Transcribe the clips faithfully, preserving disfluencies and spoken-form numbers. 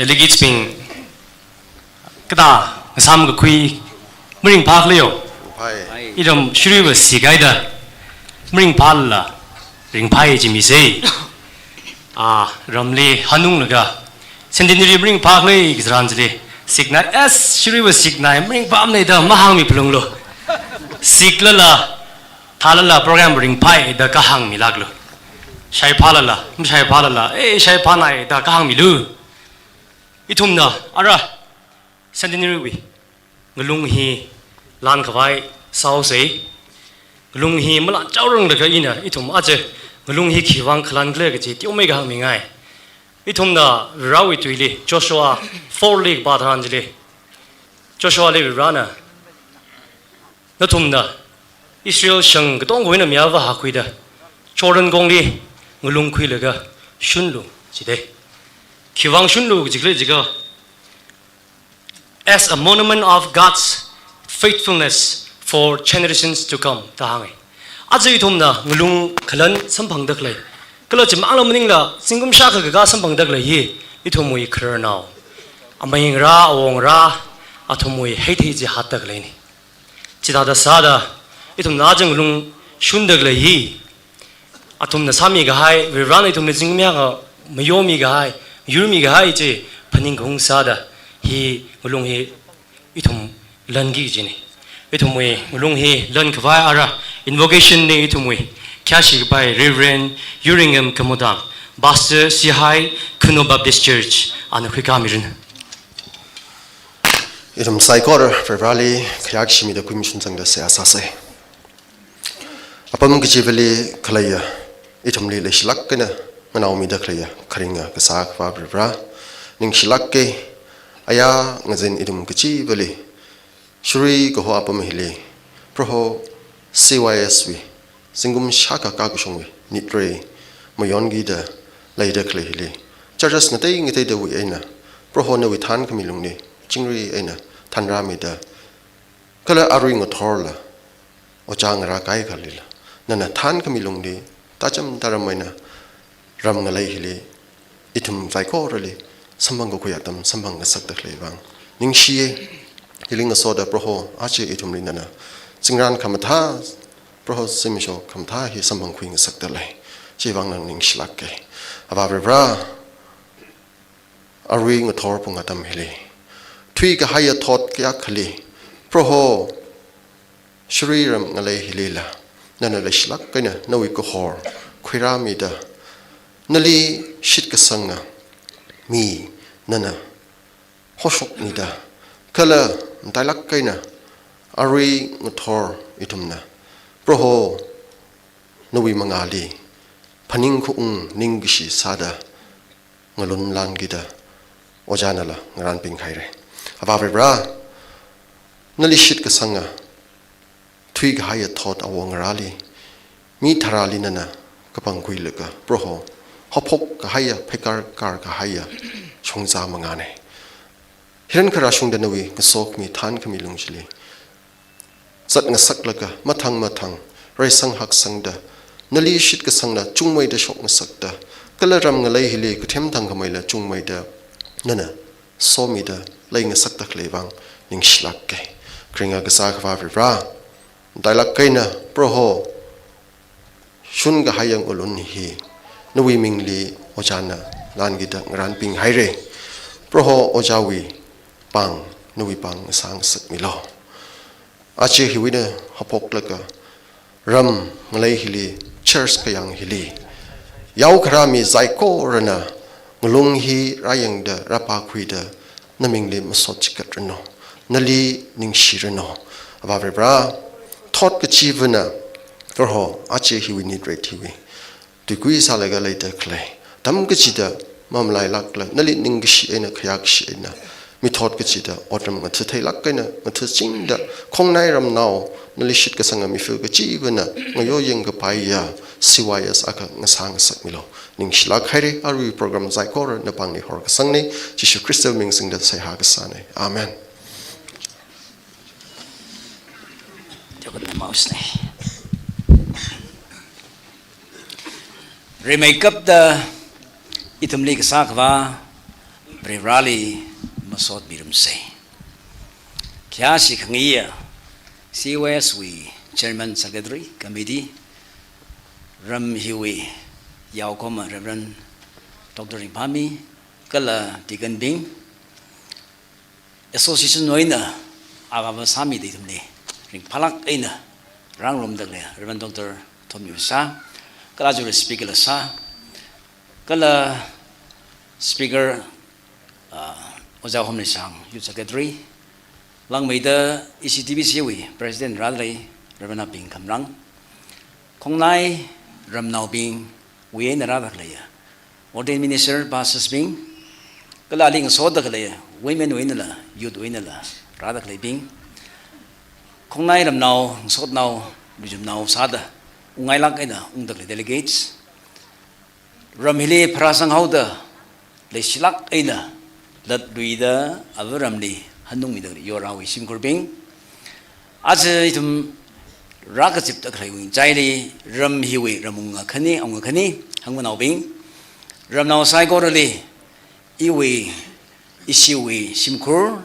Delegates bing, kada ngasam kakhui maringphā khala yo. Phai. Iram shiriva sikhaida maringphālala ringphai jimisa. Ah, ramli hanunglaga Centenary maringphā khala kaji tharan chili siknai, as shiriva siknai, maringphāmana da mahāngmi phalunglu. Siklala, thālala program ringphai da kahāngmilaklu. Shaiphālala, mashaiphālala, eh, shaiphānai da kahāngmilu. Ithumna ara Centenary wui ngalung hi lan khavai sāhaosa. Ngalung hi malan chaorang laga ina ithum aja ngalung hi khivang khalan khala kaji teomeikha hāngmingai. Ithumna Varewui tuili Joshua four li kapā tharan chili, Joshua li Varena, nathumna Israel shang katongawui eina mayāvā hākhuida Jordan kongli ngalung khuilaga shunlu jida. Khivang shunlu kaji khala jiakha, as a monument of God's faithfulness for generations to come, da hānga. Aja ithumna ngalung khalan samphangda khalei, kala chimangla maningla zingkum shākha kakā samphangda khalei hi ithumwui khararnao, amei ngarā, awo ngarā, athumwui heithei chi hātda khaleina. Chithāda sāda ithumna aja ngalung shunda khalei hi athumna sāmikahai, Varena ithumli zingkum shākha mayomi kahai, yurmi kahai chi phaning kahung sāda hi ngalung hi ithum lanki kajina. Ithumwui ngalung hi lan khavai ara invocation li ithumwui khayāshi kapai Reverend Yuringam Khamudang, Pastor Sihai Khunou Baptist Church, ana khuikāmiranu. Ithum saikora Vareli khayākashimida khuimishun sangda seihā sāsa. Apam kachivali khaleiya, ithumli leishilāk eina nganaomida khaleiya, kharinga kasā Akhava Vare, ningshilāka. Aya ngazin ithum kachivali shiri kaho apam hili, Proho C Y S wui zingkum shākha kakashungwui nitrei mayonkida leida khalei hili, churches ngatei ngateidawui eina Proho nawui thānkhami lungli chingri eina thanrāmida, kala arui ngathorla ojā ngarā kaikhalila nana thānkhami lungli tacham taram eina ram ngalei hili ithum saikorali samphang kakhui atam samphang ngasakda khalei vang ningshiya. Hili ngasoda Proho aja ithumli nana zingran khamathā, Proho zimiksho khamathā hi samphangkhui ngasakda lei. Chivang nana ningshilāka. Avā Vare, arui ngathor pung atam hili thuikahaiya thot kayākhali, Proho, shiri ram ngalei hilila nana leishilāk eina nawui kahor khuirāmida, nali shitkasanga mi nana hoshokmida, kala matailāk eina arui ngathor ithumna Proho nawui mangāli phaningkhaung ningkashi sāda ngalunlankida ojānala ngaranpinghaira. Avā Vare, nali shitkasanga thuikahaiya thot awo ngarāli, mi tharāli nana kapangkhuilaga, Proho, haophok kahaiya, pheikar kar kahaiya shongza mangāna. Hirankha rāshungda nawui ngasokhami thānkhami lung chili zat ngasaklaga, mathang mathang reisang haksangda, nali shitkasangla chungmeida shok ngasakda, kala ram ngalei hili kathem thangkhameila chungmeida nana somida lei ngasakda khalei vang ningshilāka. Kharinga kasā Akhava Vare, matailāk eina Proho, shunkahaiya ngalun hi nawui mingli ojāna lankida ngaranpinghaira. Proho, ojāwui pāng nawui pāng ngasā ngasakmilu. Aja hiwui eina haophoklaga ram ngalei hili, church kayāng hili yao kharā mi saikorana ngalung hi rāyangda, rāpākhuida, namingli masot chikatranu, nali ningshiranu. Avā Vare, thot kachivana Proho aja hiwui nitrei hiwui tuikui sālaga leida khalei, atam kachida mamalailākla nali ningkashi eina khayākashi eina mithot kachida otram ngathatheilāk eina ngathachichingda, khongnai ramnao nali shitkasanga mifil kachivana ngayoyang kapaiya C Y S akha ngasā ngasakmilu. Ningshilāk haira. Arui program saikora napāngli horkasangna. Jishu Khristawui ming singda seihā kasāna. Amen. Rimeikapta ithumli kasā Akhava Varivarali masot mirumsei. Khayāshi khangayi C O S wui Chairman Secretary Committee, ram hiwui yaokhoma Reverend Doctor Ringphami, kala deacon bing, association wui eina avāva sāmida ithumli ringphālāk eina rāngarumda khalei Reverend Doctor Thomyusha, kala ajawui speaker la sā, kala speaker, ah, Ojā Homleishang, Youth Secretary, langmeida E C T B C wui President rāda khalei Reverend Aping Khamrang, Khongnai ramnaobingwui eina rāda khalei ordained minister, pastors bing, kala ali ngasoda khalei women wui einala, youth wui einala rāda khaleibing, Khongnai ramnao, ngasotnao, luishimnao sāda ungngailāk eina ungda khalei delegates, ram hili pharāsanghaoda, leishilāk eina latluida avaramli hanungmida khalei Yorawui shimkhurbing, aja ithum rākazipda khalei wui ngachaili ram hiwui ramwunga khani, awunga khani, hangvanaobing, ramnao saikorali iwui, ishiwui shimkhur,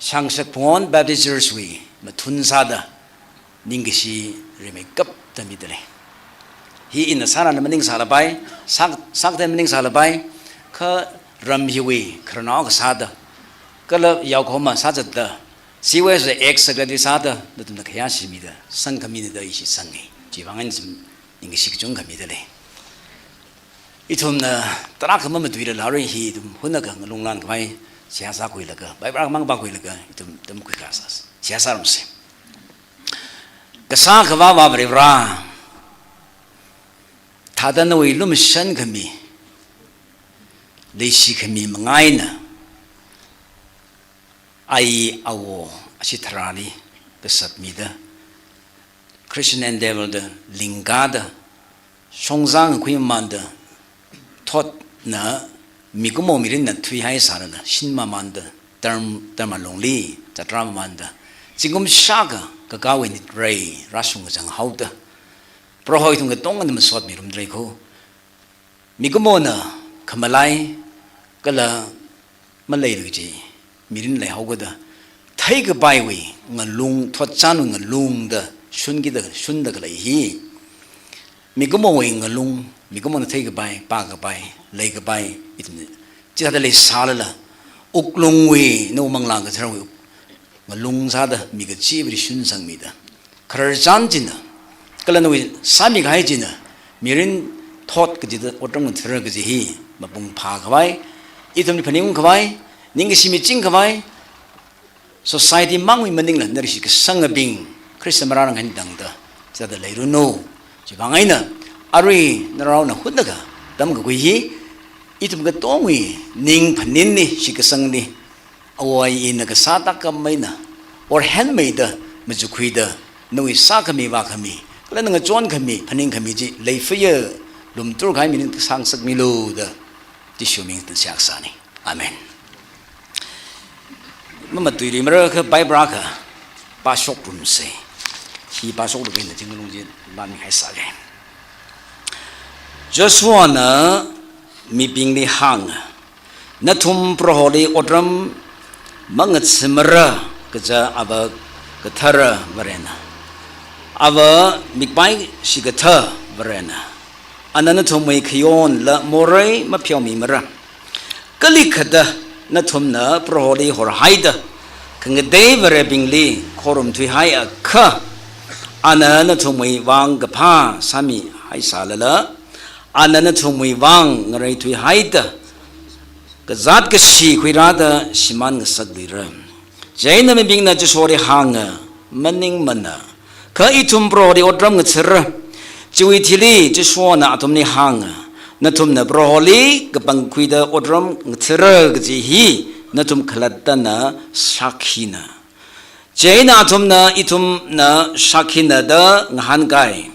Shangshak Phungwon Baptist Church wui mathun sāda ningkashi rimeikapta mida lei. Hi ina sārana maning sālapai, sāk, sākatei maning sālapai, kha ram hiwui khararnao akha sāda, kala yaokhoma sāzatda, C O S wui ex secretary sāda, nathumna khayāshimida sangkhamina da ishi sangi. Chiwui vang eina ithum ningkashi kachungkha mida lei. Ithumna tarākha mamatuilala arui hi ithum hunakha ngalung lan khavai seihā sākhuilaga, Bible mang pākhuilaga, ithum tamkhui kasā, seihā sārumsei. Kasā Akhava Varivara, thāda nawui lumashan khami, leishi khami manga eina, ayi awo ashi tharāli kasatmida, Christian Endeavour da lingkada, shongzā ngakhui mamanda, thotna mikumo mirinna thuihaisālala shin mamanda, term, term alungli zatrā mamanda, zingkum shākha kakāwui nitrei rāshung kachang haoda, Proho ithum katongana masot mirumda lei kho. Mikumona khamalai kala maleilui kaji mirin leihaokada, theikapaiwui ngalung, thotchanwui ngalungda shunkida, shunda khalei hi, mikumowui ngalung, mikumona theikapai, pākapai, leikapai, ithum chithāda leisālala, wuklungwui, nawui Manglā Katharawui ngalung sāda mi kachiva̱li shunsangmida, khararchan china, kala nawui sāmikahai china, mirin thot kachida otram ngathara kaji hi mapung phākhavai, ithumli phaningungkhavai, ningkashi michingkhavai, society mangwui maningla nali shitkasangabing, Khrista marāranghai tangda, chithāda leiranu. Chiwui vang eina, arui naraona hunakha tamkakhui hi, ithum katongwui ning phaninli, shitkasangli, awui ina kasā tākam eina, or handmeida, machukhuida, nawui sākhami vākhami, kala na ngachonkhami, phaningkhami chi leifiya lumturkahai mirin kasang sakmilu da, Jishu mingna seihā kasāni. Amen. Mamatuiluimara kha Bible akha pāshokrarumsei. Hi pāshokluilaga ina chi ngalung chi lanmihaisāge. Joshuana mibingli hānga, nathum Proholi otram mangathamara kaja ava kathara Varena. Ava mikpai shikatha Varena. Ana nathumwui khayonla morei mapheomimara. Kalikhada nathumna Proholi horhaida, khangatei varebingli khorumthuihaiakha, ana nathumwui vang kaphā sāmihaisālala, ana nathumwui vang ngareithuihaida, kazāt kashi khuirāda shimān ngasakluira. Chieina mibingna Jishuali hānga, maningmana, kha ithum Proholi otram ngathara. Chiwui thili Jishuana athumli hānga, nathumna Proholi kapangkhuida otram ngathara kaji hi nathum khalattana sākhina. Chieina athumna ithumna sākhina da ngahānkai.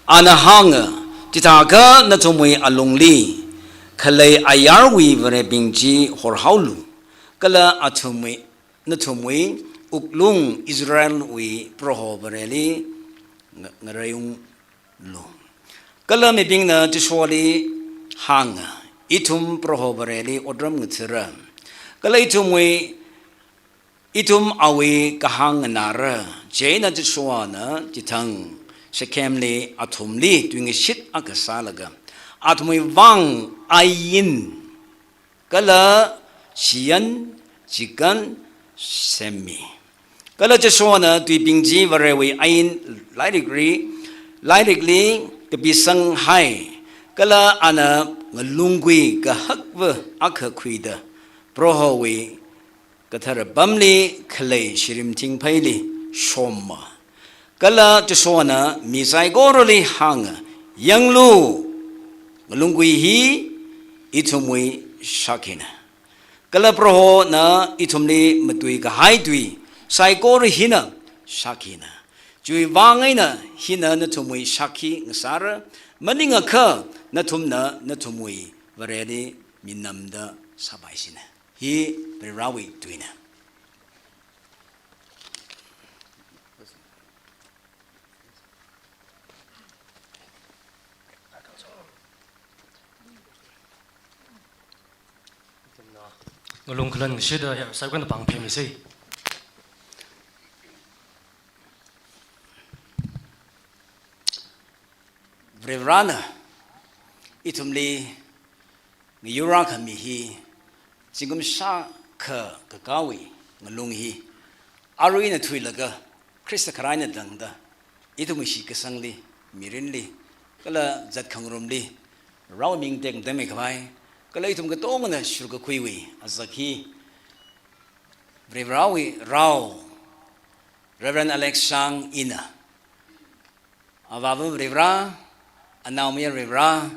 Ana hānga, chithākha nathumwui alungli khalei ayarwui varebing chi horhaolu, kala athumwui, nathumwui wuklung Israelwui Proho Vareli nga-, ngareiunglu. Kala mibingna Jishuali hānga, ithum Proho Vareli otram ngathara. Kala ithumwui, ithum awui kahāng nganāra, chieina Joshuana chithang Shekemli athumli tuingashit akha sālaga, athumwui vang ain, kala shiyan, chikan semmi. Kala Joshuana tuibing chi Varewui ain lairikli, lairikli kapisanghai, kala ana ngalungkui kahakva akha khuida, Prohowui kathara pamli khalei shirim thingpheili shomma. Kala Joshuana mi saikorali hānga, "Yanglu, ngalungkui hi ithumwui shakhina. Kala Prohona ithumli matui kahai tui saikora hina shakhina. Chiwui vang eina hina nathumwui shakhi ngasāra, maningakha nathumna nathumwui Vareli minamda sāpaisina." Hi Varewui tuina. Ngalung khalan shida ya, saikora pāng phimisa. Varivarana ithumli ngayurākhami hi zingkum shākha kakāwui ngalung hi aruina thuilaga Khrista kharā eina tangda ithumwui shitkasangli, mirinli, kala zatkhangarumli rao ming tekmateimi khavai, kala ithum katongana shurkakhuiwui azak hi Varivarawui rao Reverend Alex Shang ina, Avāva Varivara, Anaomayara Varivara,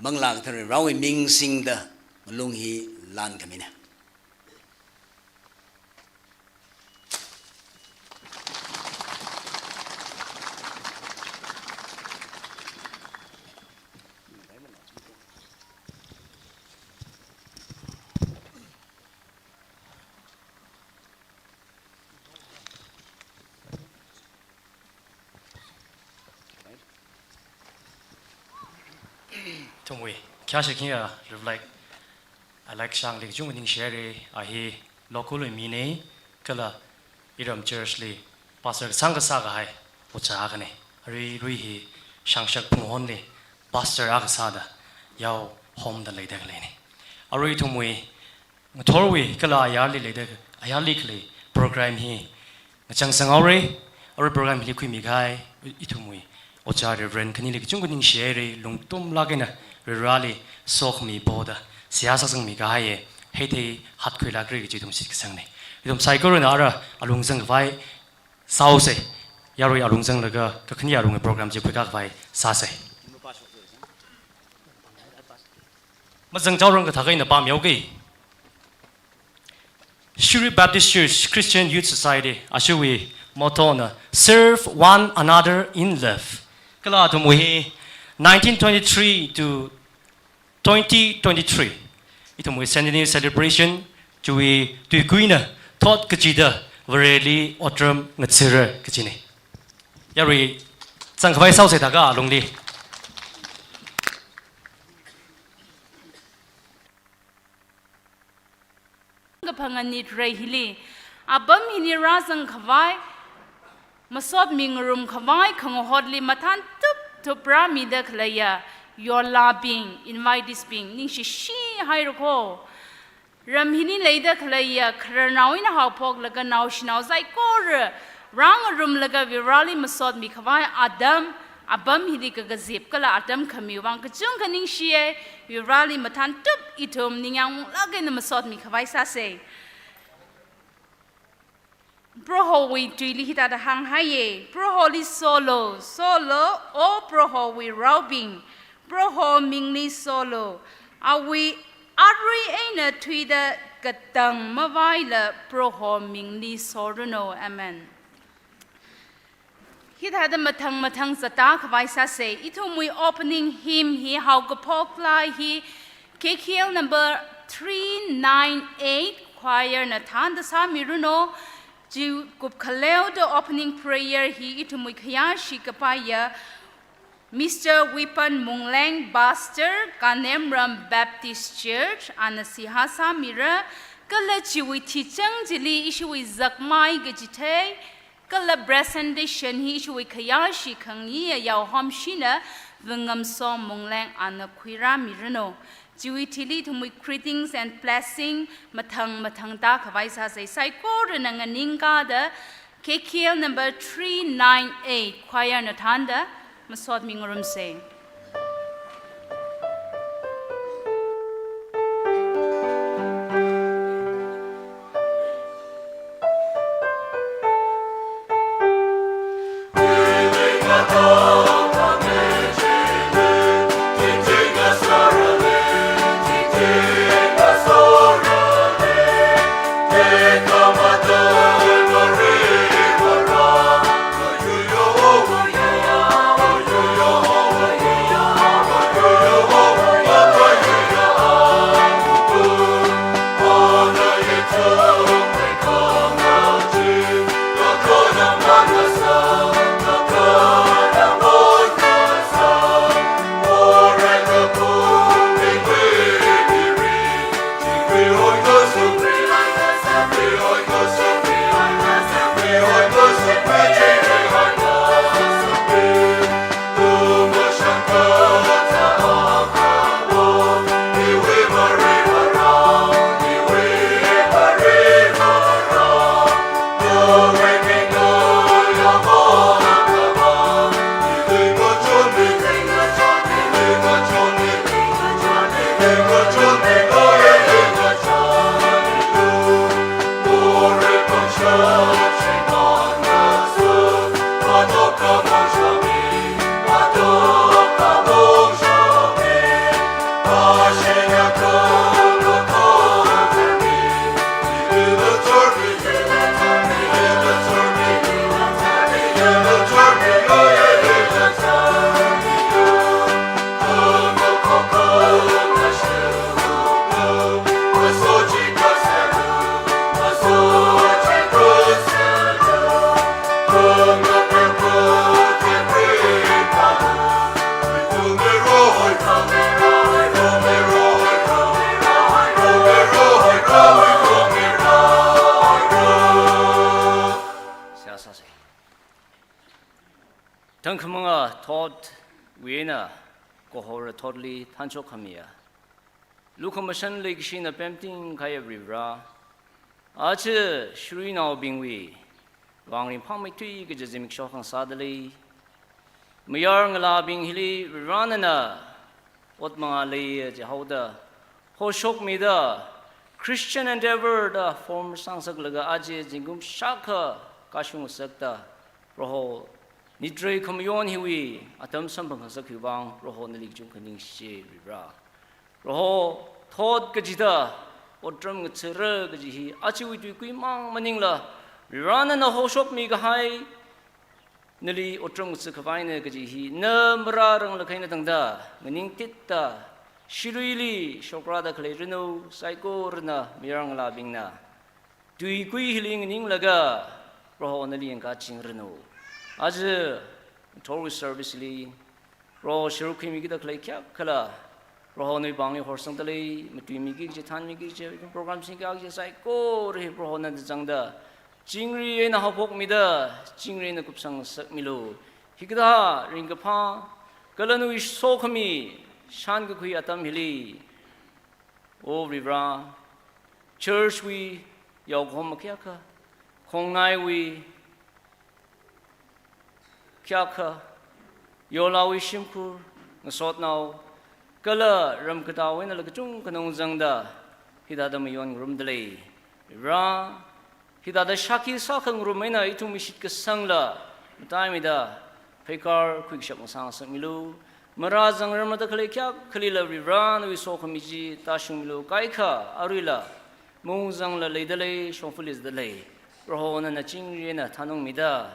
Manglā Kathara Varivarawui ming singda ngalung hi lānkhamina. Ithumwui khayāshi khayā Reverend Alex Shangli kachungkha ningshire, a hi local wui mina, kala iram church li pastor kasāng kasā kahai ojā akhana. Arui, arui hi Shangshak Phunghonli pastor akha sāda yaohomda leida khaleina. Arui ithumwui ngathorwui kala ayarli leida, ayarli khalei program hi ngachang sanghaora. Arui program hili khuimi kahai ithumwui ojā Reverend khanili kachungkha ningshire, lungtumlāk eina Varivarali sokhami poda seihā sāsangmi kahaiya, heithei hatkhuilākra kaji ithum shitkasangna. Ithum saikorana ara alungzang khavai sāhaosa. Yarui alungzanglaga kakhane alungwui program chi khuikā khavai sāsa. Mazangchaorang kathak eina pāmihaoki. Shirui Baptist Church Christian Youth Society, ashiwui motto na "Serve one another in love." Kala athumwui hi nineteen twenty-three to twenty twenty-three, ithumwui centenary celebration, chiwui tuikuina thot kachida Vareli otram ngathara kajina. Yarui zang khavai sāhaosa thākha alungli. Kaphang anit rei hili, apam hili rāzang khavai, masotmi ngarum khavai khangahotli mathān tuptup rāmida khaleiya yorlābing, invitees bing, ningshishi haira kho. Ram hili leida khaleiya khararnao eina haophoklaga naoshinao saikora rāngarumlaga Varivarali masotmi khavai atam, apam hili kakazip kala atam khami vang kachungkha ningshiya. Varivarali mathān tup ithum ningyāng unglāk eina masotmi khavai sāsa. Prohowui tuili hithāda hānghaiya, Proholi solu, solu, O Prohowui raobing, Proho mingli solu, awui arui eina thuida katang mavaila Proho mingli soranu. Amen. Hithāda mathang mathang zatā khavai sāsa. Ithumwui opening hymn hi haokaphok laa hi K K L number three nine eight choir na thānda sāmiranu. Chi kupkhaleoda opening prayer hi ithumwui khayāshi kapaiya Mister Wipan Mungleng, Pastor, Kanemram Baptist Church, ana seihā sāmira. Kala chiwui thichang chili ishiwui zakmai kachithei, kala presentation hi ishiwui khayāshi khangayā Yaohomshina Vungamsom Mungleng ana khuirāmiranu. Chiwui thili ithumwui greetings and blessing mathang mathang tākhavai sāsei. Saikorana nganingkāda K K L number three nine eight choir na thānda masotmingarumsei. Thangkhamanga thotwui eina kahora thotli thanshok khamiya, lukhamashan leikashina pemting kahaiya Varivara, aja shiruinaobingwui vang ringphāmeithui kaji zimiksho khangsāda lei. Mayarngalābing hili Varivara nana ot mangā leiya jihaoda hoshokmida, Christian Endeavour da form sāngasaklaga aja zingkum shākha kashung ngasakta, Proho, nitrei khamayon hiwui atam samphang khangasak hiwui vang Proho nali kachungkha ningshi Varivara. Proho, thot kachida otram ngatharra kaji hi ajawui tuikuimang maningla, Varivara nana hoshokmi kahai, nali otram ngatha khavaina kaji hi na marāranglakha eina tangda, nganingtitda, shiruili shokrāda khaleiranu, saikorana mayarngalābingna tuikui hili nganinglaga, Proho nali yangkachingranu. Aja ngathorwui service li, Proho sharuk khuimikida khalei kayākhala, Proho nawui pāngli horsangda lei, matuimiki kaji, thanmiki kaji, program singki kaji saikora hi Proho nana zangda, chingri eina haophokmida, chingri eina kupsang ngasakmilu. Hikathā ringkaphā kala nawui sokhami shānkakhui atam hili, O Varivara, church wui yaokahoma kayākha, khongnaiwui kayākha, yolāwui shimkhur, ngasotnao, kala ram katāwui einala kachungkha nana zangda, hithāda mayon ngarumda lei. Varivara, hithāda shākhi sākhangarum eina ithumwui shitkasangla mataimida pheikar khuikashap ngasā ngasakmilu. Marāzangrarmada khalei kayākhalila Varivara nawui sokhami chi tāshungmilu. Kaikha aruila maungzangla leida lei, shongfa leida lei. Proho nana chingri eina thanungmida,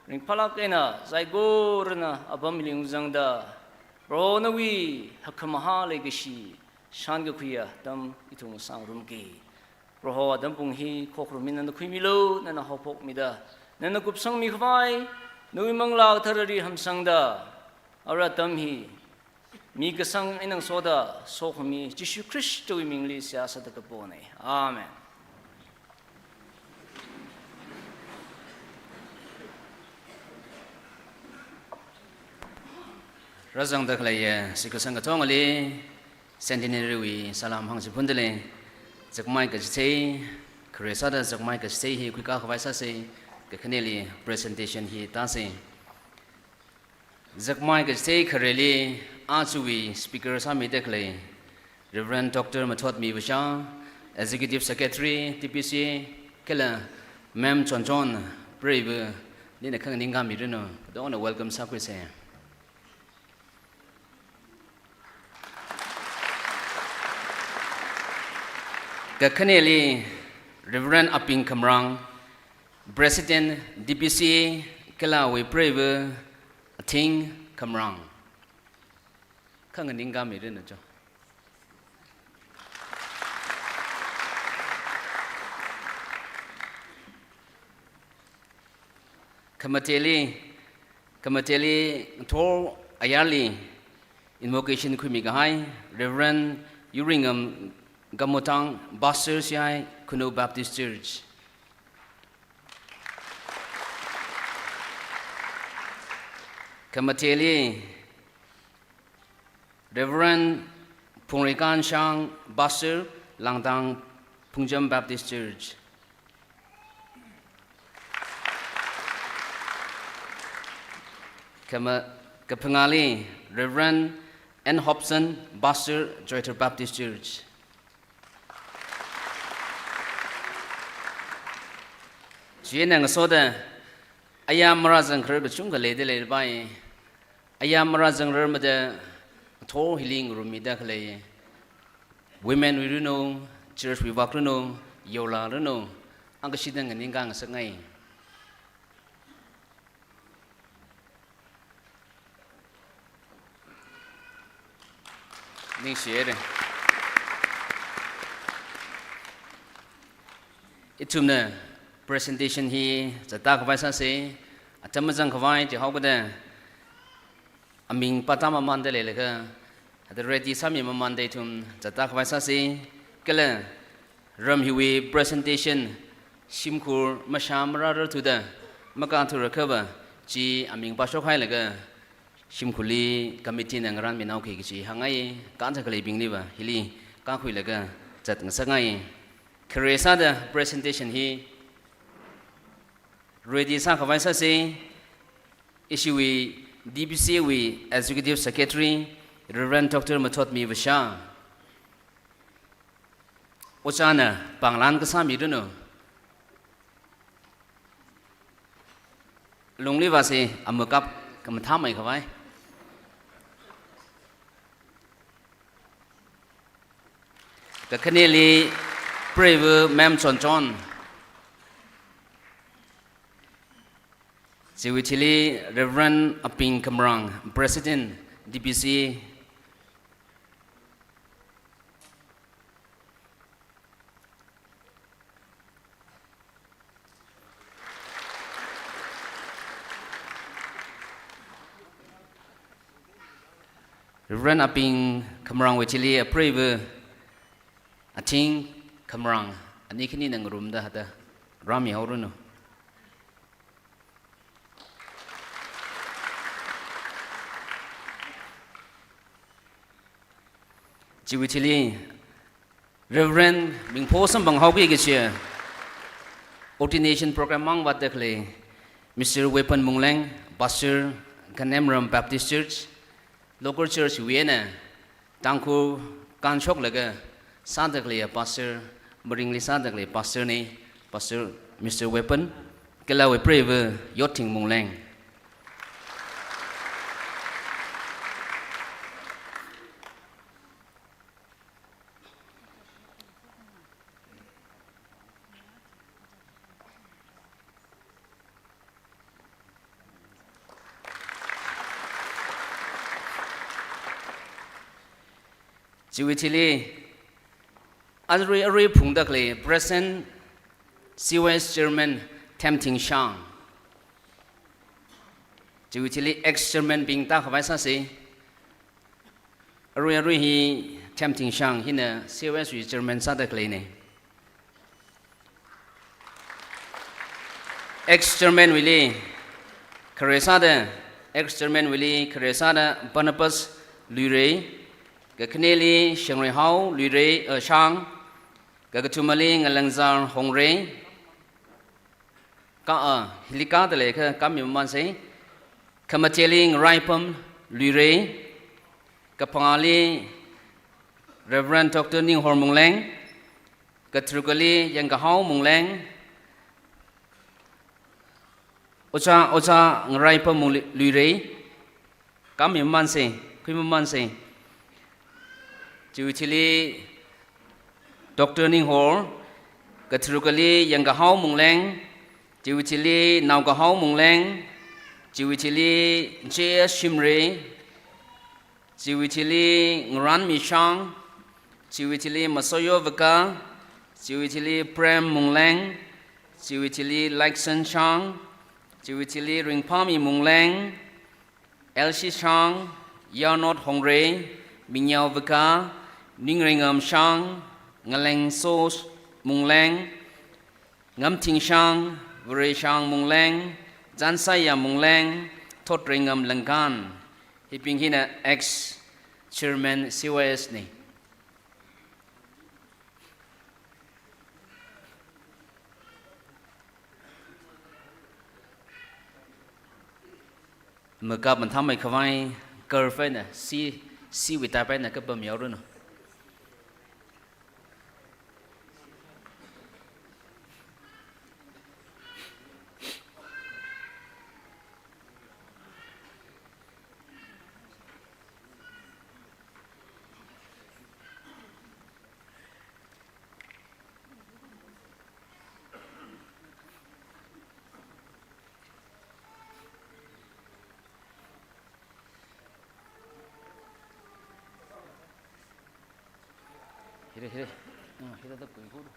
ringphālāk eina saikorana apam hili ungzangda, Proho nawui hakkhamahā leikashi shānkakhuiya atam ithum sāngarumki. Proho atam pung hi khokharum eina nana khuimilu, nana haophokmida, nana kupsangmi khavai, nawui Manglā Katharali hamsangda, ara atam hi Mi kasang eina ngasoda sokhami Jishu Khristawui mingli seihā sāda kapona. Amen. Rāzangda khaleiya shitkasang katongali Centenary wui salām hāngchiphundalei. Zakmai kachithei khare sāda zakmai kachithei hi khuikā khavai sāsa. Kakhaneli presentation hi tāsa. Zakmai kachithei khareli ajawui speaker sāmida khalei Reverend Doctor Mathotmi Vasha, Executive Secretary, T P C, kala Ma'am Chonchon, preiva, nina khanganingkāmiranu, kadokna welcome sākhuisa. Kakhaneli Reverend Aping Khamrang, President, D P C, kala awui preiva, Athing Khamrang. Khanganingkāmiranu cho. Khamateli, khamateli ngathor ayarli invocation khuimi kahai Reverend Yuringam Gamotang, Pastor C I Khunou Baptist Church. Khamateli Reverend Phungreikan Shang, Pastor, Langdang Phungjam Baptist Church. Khama-, kaphangali Reverend N Hobson, Pastor, Joythar Baptist Church. Chieina ngasoda ayam marāzangkharar kachungkha leida leipai. Ayam marāzangrarmada ngathor hili ngarummida khalei women wui ranu, church wui vak ranu, yola ranu, angkashida nganingkā ngasakngai. Ningshihaira. Ithumna presentation hi zatda khavai sāsa, atam mazang khavai jihaokada aming pātam mamanda leilaga, hithāda ready sāmi mamanda ithum zatda khavai sāsa, kala ram hiwui presentation shimkhur mashā marārar thuda makāthura khava chi aming pāshokhailaga shimkhurli committee na ngarānminaokei kachi hāngngai, kachā khaleibingliva hili kākhuilaga zat ngasakngai. Khare sāda presentation hi ready sākhavai sāsa, ishiwui D P C wui Executive Secretary, Reverend Doctor Mathotmi Vasha. Ojāna pānglan kasāmiranu. Lungli vāsa, amakap kamathāmei khavai. Kakhaneli preiva Ma'am Chonchon. Chiwui thili Reverend Aping Khamrang, President, D P C. Reverend Aping Khamrangwui thili apreiva Athing Khamrang, ani khanina ngarumda hithāda rāmihaoranu. Chiwui thili Reverend mingpho samphanghaoki kachi ordination program mang vātda khalei Mister Weapon Mungleng, Pastor, Kanemram Baptist Church, local church wui eina Tangkhul kānshoklaga sāda khaleiya pastor, mirinli sāda khalei pastor na, Pastor Mister Weapon, kala awui preiva Yotthing Mungleng. Chiwui thili, arui arui phungda khalei President C Y S Chairman Themthing Shang. Chiwui thili ex-chairman bing tākhavai sāsa. Arui arui hi Themtingshang hina C O S wui chairman sāda khaleina. Ex-chairman wuili khare sāda, ex-chairman wuili khare sāda Barnabas Luirei, kakhaneli Shangreihao Luirei, eh, Shang, kakathumali Ngalangzar Hongrei, ka, ah, hili kada leikha kami mamansa, kamatheli Ngaraipam Luirei, kaphangāli Reverend Doctor Ninghor Mungleng, katharukali Yangkahao Mungleng, Oja, Oja Ngaraipam Mungli-, Luirei, kami mamansa, khui mamansa. Chiwui thili Doctor Ninghor, katharukali Yangkahao Mungleng, chiwui thili Naokahao Mungleng, chiwui thili J S Shimray, chiwui thili Ngaranmi Shang, chiwui thili Masoyo Vaka, chiwui thili Prem Mungleng, chiwui thili Laiksen Shang, chiwui thili Ringphami Mungleng, Elsie Shang, Yarnot Hongrei, Minyao Vaka, Ningreingam Shang, Ngalengso Mungleng, Ngamthingshang, Vareishang Mungleng, Jansaya Mungleng, Thotreingam Langkan. Hibing hina ex-chairman C Y S na. Makap mathāmei khavai, curve eina, C, C wui type eina kapam yaoranu. Hira, hira. Ah, hira da kui huru.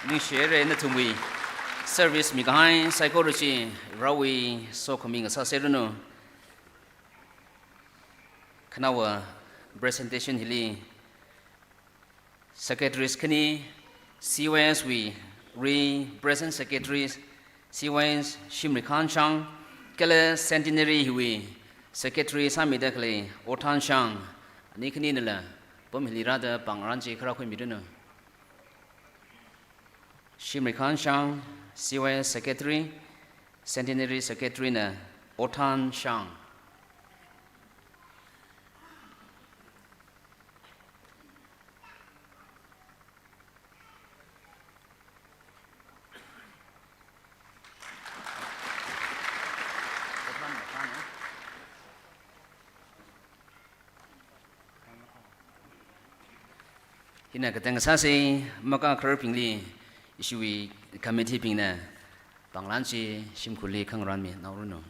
Ningshire nathumwui service mikahai saikora chi Varewui sokhami ngasāseranu. Khanaowa presentation hili secretaries khani, C Y S wui ri present secretaries, C Y S Shimrikhan Shang, kala Centenary hiwui secretary sāmida khalei Othan Shang, ani khaninala pam hili rāda pāngrān chi kharā khuimiranu. Shimrikhan Shang, C Y S secretary, Centenary secretary na Othan Shang. Hina katang sāsa, makakhararbingli ishiwui committee bingna pānglān chi shimkhurli khangarānmi naoranu.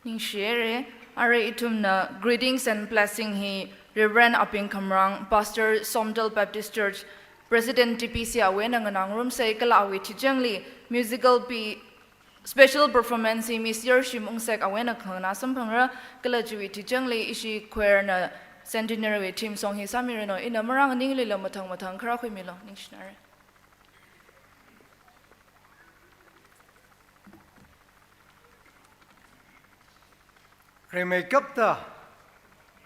Ningshire, arui ithumna greetings and blessing hi Reverend Aping Khamrang, Pastor Somdal Baptist Church, President T P C awui eina nganāngarumsa, kala awui thuchangli musical pi special performance hi Miss Yershim Ungsek awui eina khanganā samphangra, kala chiwui thuchangli ishi choir na Centenary wui theme song hi sāmiranu, ina marāng ninglila mathang mathang kharā khuimilu, ningshinare. Rimeikapta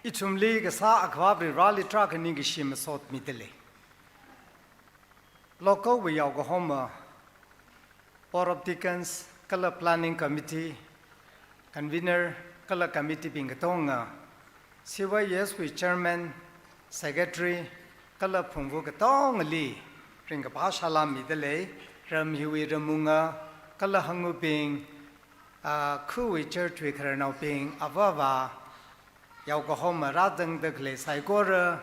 ithumli kasā Akhava Vareli tarākha ningkashi masot midalei. Local wui yaokahoma, Board of Deacons, kala Planning Committee, Convener, kala Committee bing katonga, C Y S wui Chairman, Secretary, kala phungvu katongali ringkaphā salām midalei, ram hiwui ramwunga, kala hangubing, ah, khawui church wui khararnaobing, avāva, yaokahoma rāzangda khalei saikora,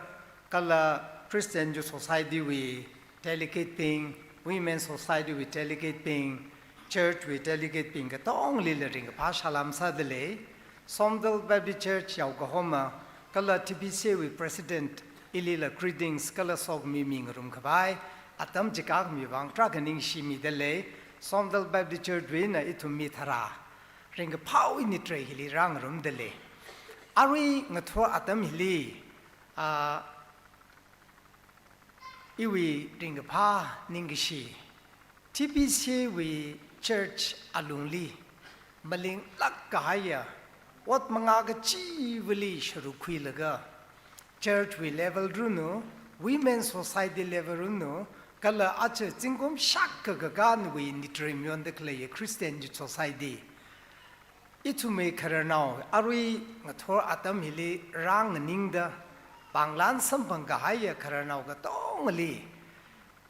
kala Christian Youth Society wui delegate bing, Women Society wui delegate bing, church wui delegate bing katongalila ringkaphā salām sādalei. Somdal Baptist Church yaokahoma, kala T B C A wui President ilila greetings kala sokhami mingarum khavai, atam chikākhami vang tarākha ningshimidalei. Somdal Baptist Church wuina ithum mi tharā ringkaphāwui nitrei hili rāngarumdalei. Arui ngathor atam hili, ah, iwui ringkaphā ningkashi, T B C A wui church alungli malinglāk kahaiya, ot mangā kachivali sharuk khuilaga, church wui level runu, Women Society level runu, kala aja zingkum shākha kakānwui nitrei mayonda khaleiya Christian Youth Society, ithumwui khararnao, arui ngathor atam hili rānganingda, pānglan samphang kahaiya khararnao katongali,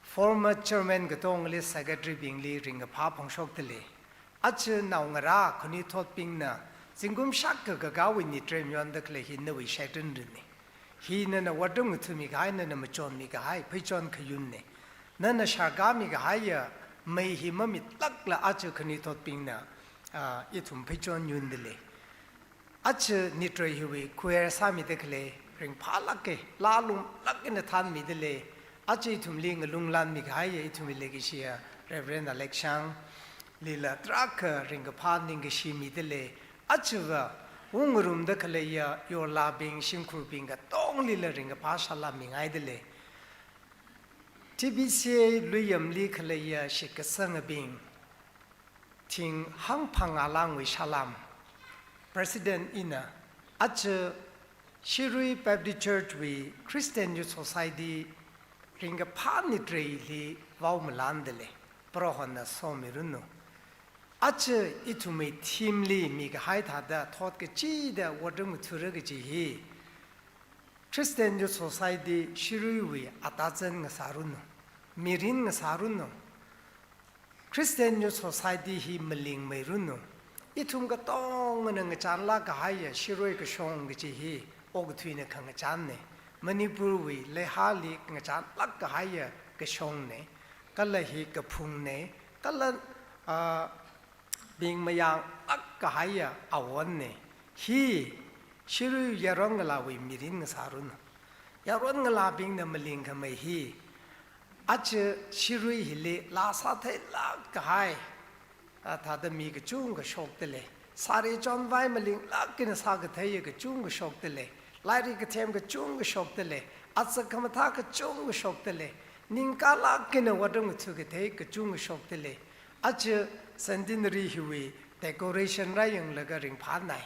former chairman katongali, secretary bingli ringkaphā phongshokdalei. Aja naongarā khanuithotbingna zingkum shākha kakāwui nitrei mayonda khalei hi nawui shaitanrinne. Hi nana otram ngathami kahai, nana machonmi kahai pheichon khayunne. Nana sharkāmi kahaiya mei hi mamitlākla aja khanuithotbingna, ah, ithum pheichon yundalei. Aja nitrei hiwui khuier sāmida khalei ringphālāke, lālumlāk eina thānmidalei. Aja ithumli ngalunglanmi kahaiya ithumwui leikashiya Reverend Alexang lila tarākha ringkaphā ningkashi midalei. Ajava ungrumda khaleiya yorlābing, shimkhurbing katongalila ringkaphā salām mingaidalei. T B C A Luiyamli khaleiya shitkasangabing, thing hangphangā lāngwui salām, President ina aja Shirui Baptist Church wui Christian Youth Society ringkaphā nitreili vaomalandalei, Prohona somiranu. Aja ithumwui theme li mikahai thāda thot kachida otram ngathura kaji hi, Christian Youth Society Shiruiwui atazan ngasāranu, mirin ngasāranu. Christian Youth Society hi malingmeiranu. Ithum katongana ngachānlāk kahaiya Shirui kashong kaji hi okathuina khangachānne. Manipurwui leihāli ngachānlāk kahaiya kashongne. Kala hi kaphungne. Kala, ah, bing mayanglāk kahaiya awonne. Hi Shirui yaron ngalāwui mirin ngasāranu. Yaron ngalābingna malingkhamei hi, aja Shirui hili laa sātheilāk kahai, a, thāda mi kachungkha shokdalei. Sari chonvai malinglāk eina sākatheiya kachungkha shokdalei. Lairik kathem kachungkha shokdalei. Atsak khamathā kachungkha shokdalei. Ningkalāk eina otram ngathukathei kachungkha shokdalei. Aja centenary hiwui decoration rāyanglaga ringphānai.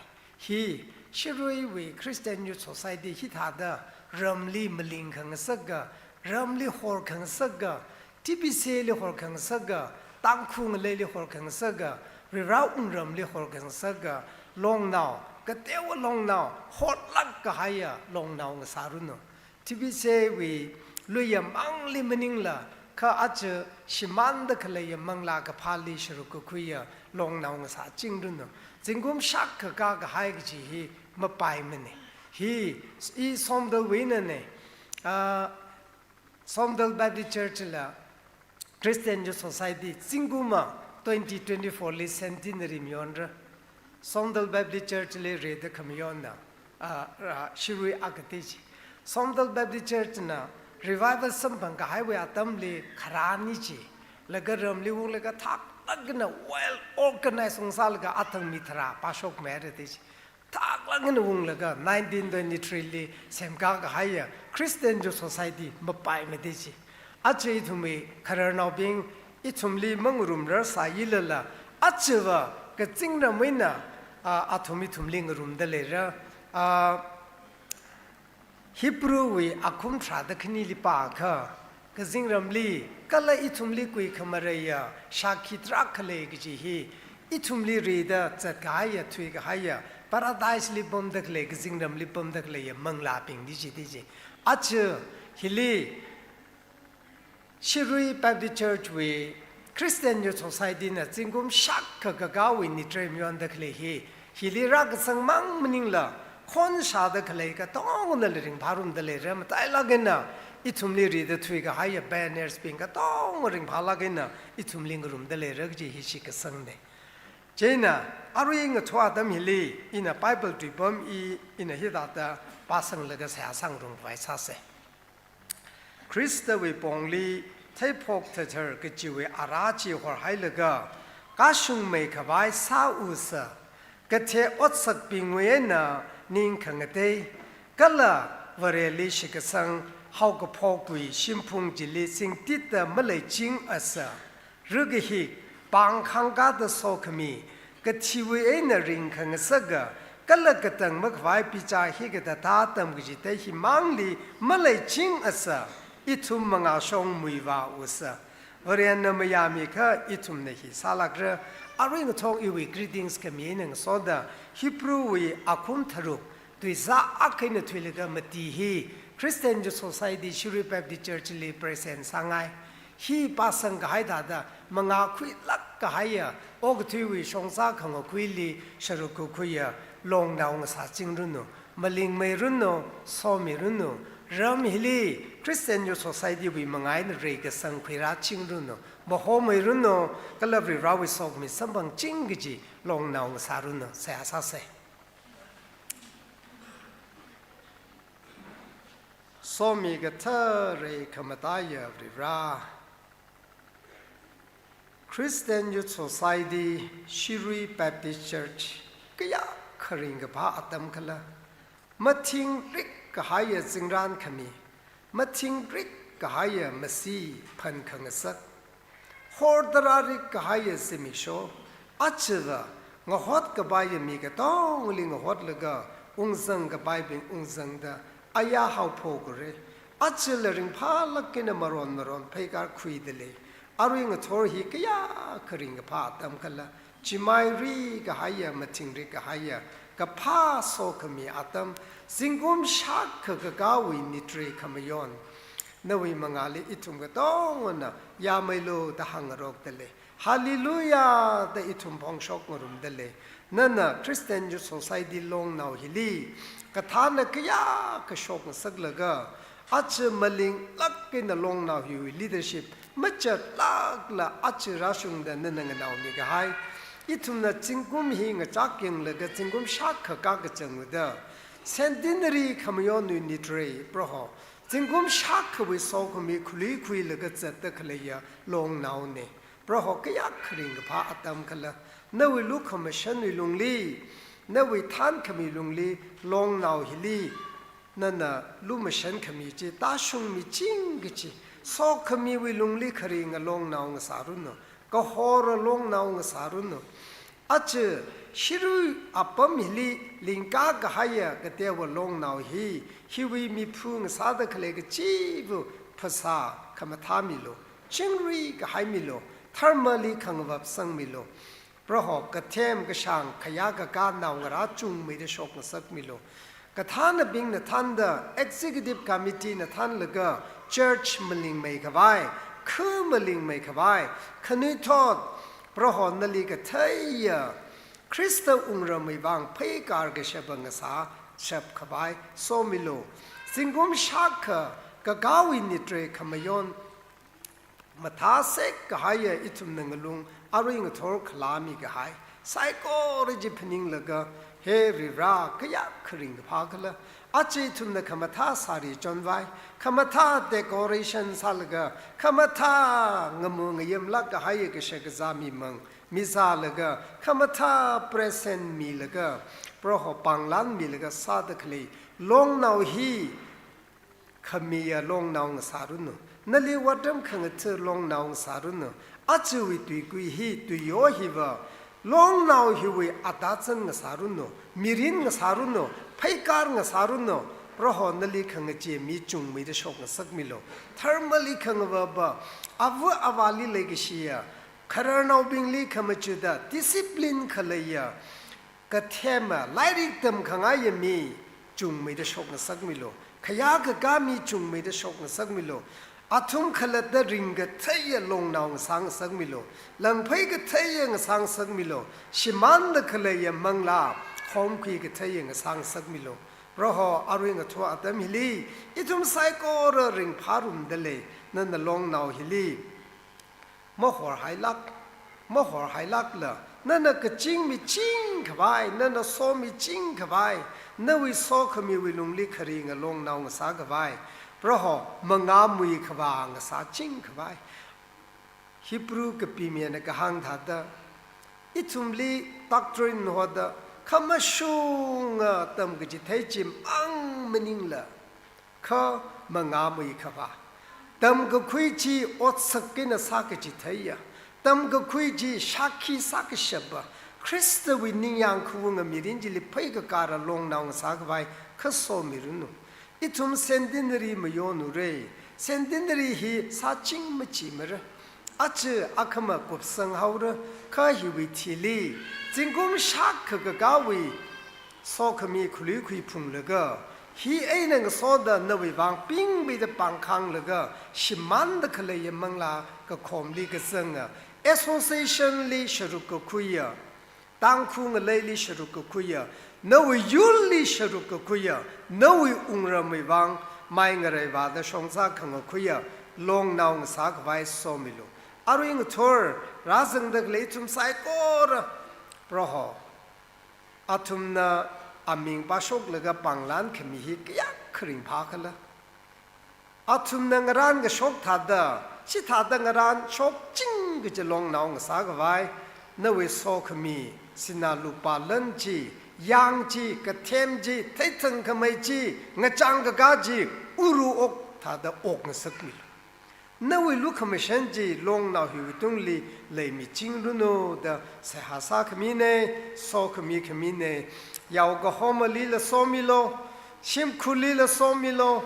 Hi Shiruiwui Christian Youth Society hithāda ramli maling khangasaka, ramli hor khangasaka, T B C A li hor khangasaka, Tangkhul ngaleili hor khangasaka, Varewui wungramli hor khangasaka longnao, kateowa longnao, hotlāk kahaiya longnao ngasāranu. T B C A wui Luiyam mangli maningla, kha aja shimānda khaleiya manglā kaphāli sharuk kakhuiya longnao ngasāchingranu. Zingkum shākha kakā kahai kaji hi mapaimane. Hi i Somdalwui einane, ah, Somdal Baptist Church la Christian Youth Society zingkumva twenty twenty-four li centenary mayonra. Somdal Baptist Church li rida khamayonna, ah, ah, Shirui akha te chi. Somdal Baptist Church na revival samphang kahaiwui atamli kharāni chi. Laga ramli wunglaga thaklāk eina well organized ungsālaga athang mi tharā pāshokmeira te chi. Thaklāk eina wunglaga nineteen twenty-three li semkā kahaiya Christian Youth Society mapaimade chi. Aja ithumwui khararnaobing ithumli mangarumrar sāilala, ajava kazingramwui eina, a, athum ithumli ngarumda leira. A, Hebrew wui akhum tharāda khanili pākha, kazingramli kala ithumli kuikhamaraiya shākhi tarākha lei kaji hi, ithumli rida zatkahaiya, thuikahaiya Paradise li pamda khalei, kazingramli pamda khaleiya manglābingli chi, di chi. Aja hili Shirui Baptist Church wui Christian Youth Society na zingkum shākha kakāwui nitrei mayonda khalei hi, hili rākasang mang maningla, khon shāda khalei katongnala ringphārumda leira, matailāk eina ithumli rida thuikahaiya banners bing katonga ringphālāk eina ithumli ngarumda leira kaji hi shitkasangna. Chieina, arui ngathor atam hili, ina Bible tuipam i, ina hithāda pāsanglaga seihā sāngarumkhavai sāsa. Khristawui pongli theiphok thathar kachiwui ara chi horhailaga, kashungmeikhavai sāusa, kathei otsakbingwui eina ning khangatei, kala Vareli shitkasang haokaphokwui shimphung chili singtitda maleichingasa, rikahik, pāng khangkāda sokhami, kathiwui eina ringkhangasaka, kala katang makhavai bichar hikathāda tamkachithei himangli maleichingasa, ithum mangāshong muivāusa. Varena mayāmikha ithumna hi sālākra. Arui ngathor iwui greetings khami eina ngasoda, Hebrew wui akhum tharuk, tuizā akha eina thuilaga mati hi, Christian Youth Society Shirui Baptist Church li present sāngai. Hi pāsangkahai thāda, mangā khuilāk kahaiya, okathuiwui shongza khangakhuili sharuk kakhuiya, longnao ngasāchingranu, malingmeiranu, somiranu, ram hili Christian Youth Society wui mangā eina reikasang khuirāchingranu, mahomeiranu, kala Varivarāwui sokhami samphangching kaji longnao ngasāranu, seihā sāsa. Somi kathara khamataiya Varivarā, Christian Youth Society, Shirui Baptist Church, kayākha ringkaphā atam khala, mathingrik kahaiya zingran khami, mathingrik kahaiya masi phankhangasak, hortararik kahaiya zimiksho, ajava ngahot kapaiya mi katongli ngahotlaga, ungzang kapaibing ungzangda, aya haophokra. Ajala ringphālāk eina maron maron pheikar khuida lei. Arui ngathor hi kayākha ringkaphā atam khala, chimairi kahaiya, mathingri kahaiya, kaphā sokhami atam, zingkum shākha kakāwui nitrei khamayon, nawui mangāli ithum katongana yāmeilu da hāngarokda lei. Hallelujah da ithum phongshok ngarumda lei. Nana Christian Youth Society longnao hili, kathāna kayākha shokngasaklaga, aja malinglāk eina longnao hiwui leadership machatlākla aja rāshungda nana nganaomi kahai. Ithumna zingkum hi ngachak yanglaga zingkum shākha kakazang uda, centenary khamayonwui nitrei, Proho, zingkum shākhawui sokhami khalui khuilaga zatda khaleiya longnaona. Proho, kayākha ringkaphā atam khala, nawui lukhamashanwui lungli, nawui thankhami lungli, longnao hili nana lumashan khami chi tāshungmiching kachi, sokhamiwui lungli kharinga longnao ngasāranu, kahora longnao ngasāranu. Aja Shirui apam hili lingkā kahaiya kateowa longnao hi, hiwui miphu ngasāda khalei kachiva̱ phasā khamathā milu, chingri kahai milu, dharmali khangavap sangmilu. Proho, kathem kashāng khayā kakā naongarā chungmeida shokngasakmilu. Kathānabingna thānda, executive committee na thānlaga, church malingmei khavai, khu malingmei khavai, khanuithot, Proho nali katheiya, Khrista wungramwui vang pheikar kashapa ngasā shap khavai somilu. Zingkum shākha kakāwui nitrei khamayon, mathāsek kahaiya ithumna ngalung arui ngathor khalāmi kahai saikora chi phaninglaga, he Varivarā, kayākha ringkaphā khala. Aja ithumna khamathā sari chonvai, khamathā decoration sālaga, khamathā ngamu ngayamlāk kahaiya kashakazā mimang mizālaga, khamathā present milaga, Proho pānglan milaga sāda khalei longnao hi khamiya longnao ngasāranu, nali otram khangatha longnao ngasāranu, ajawui tuikui hi, tuiyo hiva, longnao hiwui atazan ngasāranu, mirin ngasāranu, pheikar ngasāranu, Proho nali khangachee mi chungmeida shokngasakmilu. Dharmali khangavapa, ava avāli leikashiya, khararnaobingli khamachuda, discipline khaleiya, kathema, lairik tamkhangaiya mi chungmeida shokngasakmilu. Khayā kakā mi chungmeida shokngasakmilu. Athum khalatta ringkatheiya longnao ngasāngasakmilu. Langphei katheiya ngasāngasakmilu. Shimānda khaleiya manglā khomkhui katheiya ngasāngasakmilu. Proho, arui ngathor atam hili, ithum saikora ringphārumda lei, nana longnao hili mahorhailāk, mahorhailākla, nana kaching miching khavai, nana somiching khavai, nawui sokhamiwui lungli kharinga longnao ngasā khavai, Proho, mangāmui khavā ngasāching khavai. Hebrew kapimina kahāng thāda, ithumli doctrine hoda, khamashunga tamkachithei chi mang maningla, kha mangāmui khavā. Tamkakhui chi otsak eina sākachitheiya. Tamkakhui chi shākhi sākashapa. Khristawui ningyāng khavunga mirin chili pheikakara longnao ngasā khavai kha somiranu. Ithum centenary mayonura. Centenary hi sāching machimara. Aja akhama kupsanghaora, kha hiwui thili, zingkum shākha kakāwui sokhami khalui khuiphunglaga, hi eina ngasoda nawui vang pingbeida pāngkhanglaga, shimānda khaleiya manglā kakhomli kazanga, association li sharuk kakhuiya, Tangkhul ngaleili sharuk kakhuiya, nawui yurli sharuk kakhuiya, nawui wungramwui vang mai ngareivāda shongza khangakhuiya, longnao ngasā khavai somilu. Arui ngathor, rāzangda khalei ithum saikora, Proho, athumna aming pāshoklaga pānglan khami hi kayākha ringphākhala. Athumna ngarānkashok thāda, chithāda ngarānshokching kaji longnao ngasā khavai, nawui sokhami, sinā lupā lan chi, yāng chi, kathem chi, theithang khamei chi, ngachang kakā chi, uru ok thāda okngasakmilu. Nawui lukhamashan chi longnao hiwui tungli leimichingranu da seihā sākhamina, sokhami khamina, yaokahomalila somilu, shimkhurlila somilu,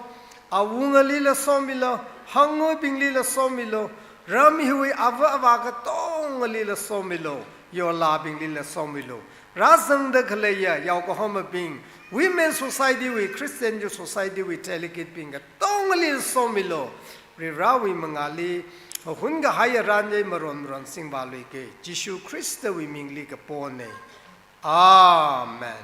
awungalila somilu, hanguibinglila somilu, ram hiwui ava avā katongalila somilu, yorlābinglila somilu. Rāzangda khaleiya yaokahomabing, Women Society wui, Christian Youth Society wui delegate bing katongalila somilu. Varivarāwui mangāli, mahungkahaiya ranyei maron maron singvāluiki, Jishu Khristawui mingli kapona. Amen.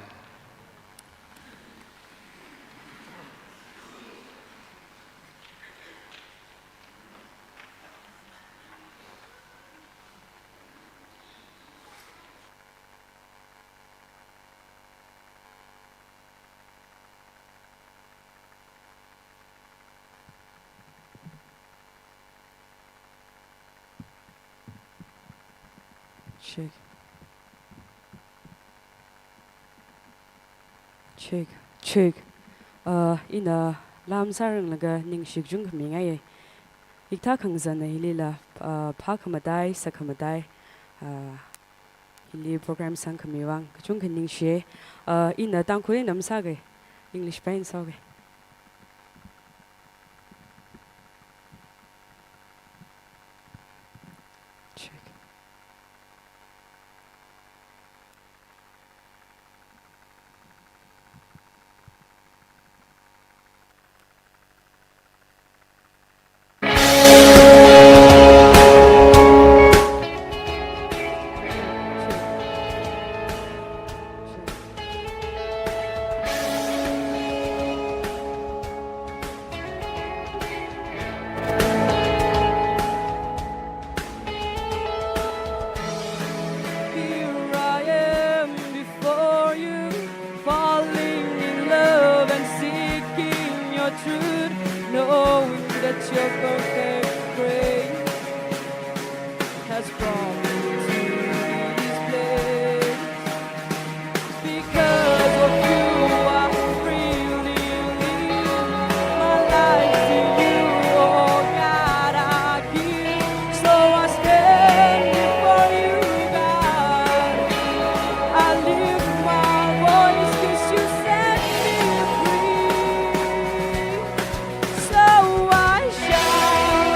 Check. Check, check. Uh, ina lam sāranglaga ningshi kachungkha mingaiya. Hikathā khangazanna hilila, uh, phākhamatai, sākhamatai, uh, hili program sangkhami vang kachungkha ningshi. Uh, ina Tangkhul eina masāga, English pa eina sāga. Check. Here I am before you, falling in love and seeking your truth, knowing that your perfect grace has brought me to this place. Because of you, I'm freely living. My life to you, oh God, I give. So I stand before you, God. I lift my voice 'cause you set me free. So I shout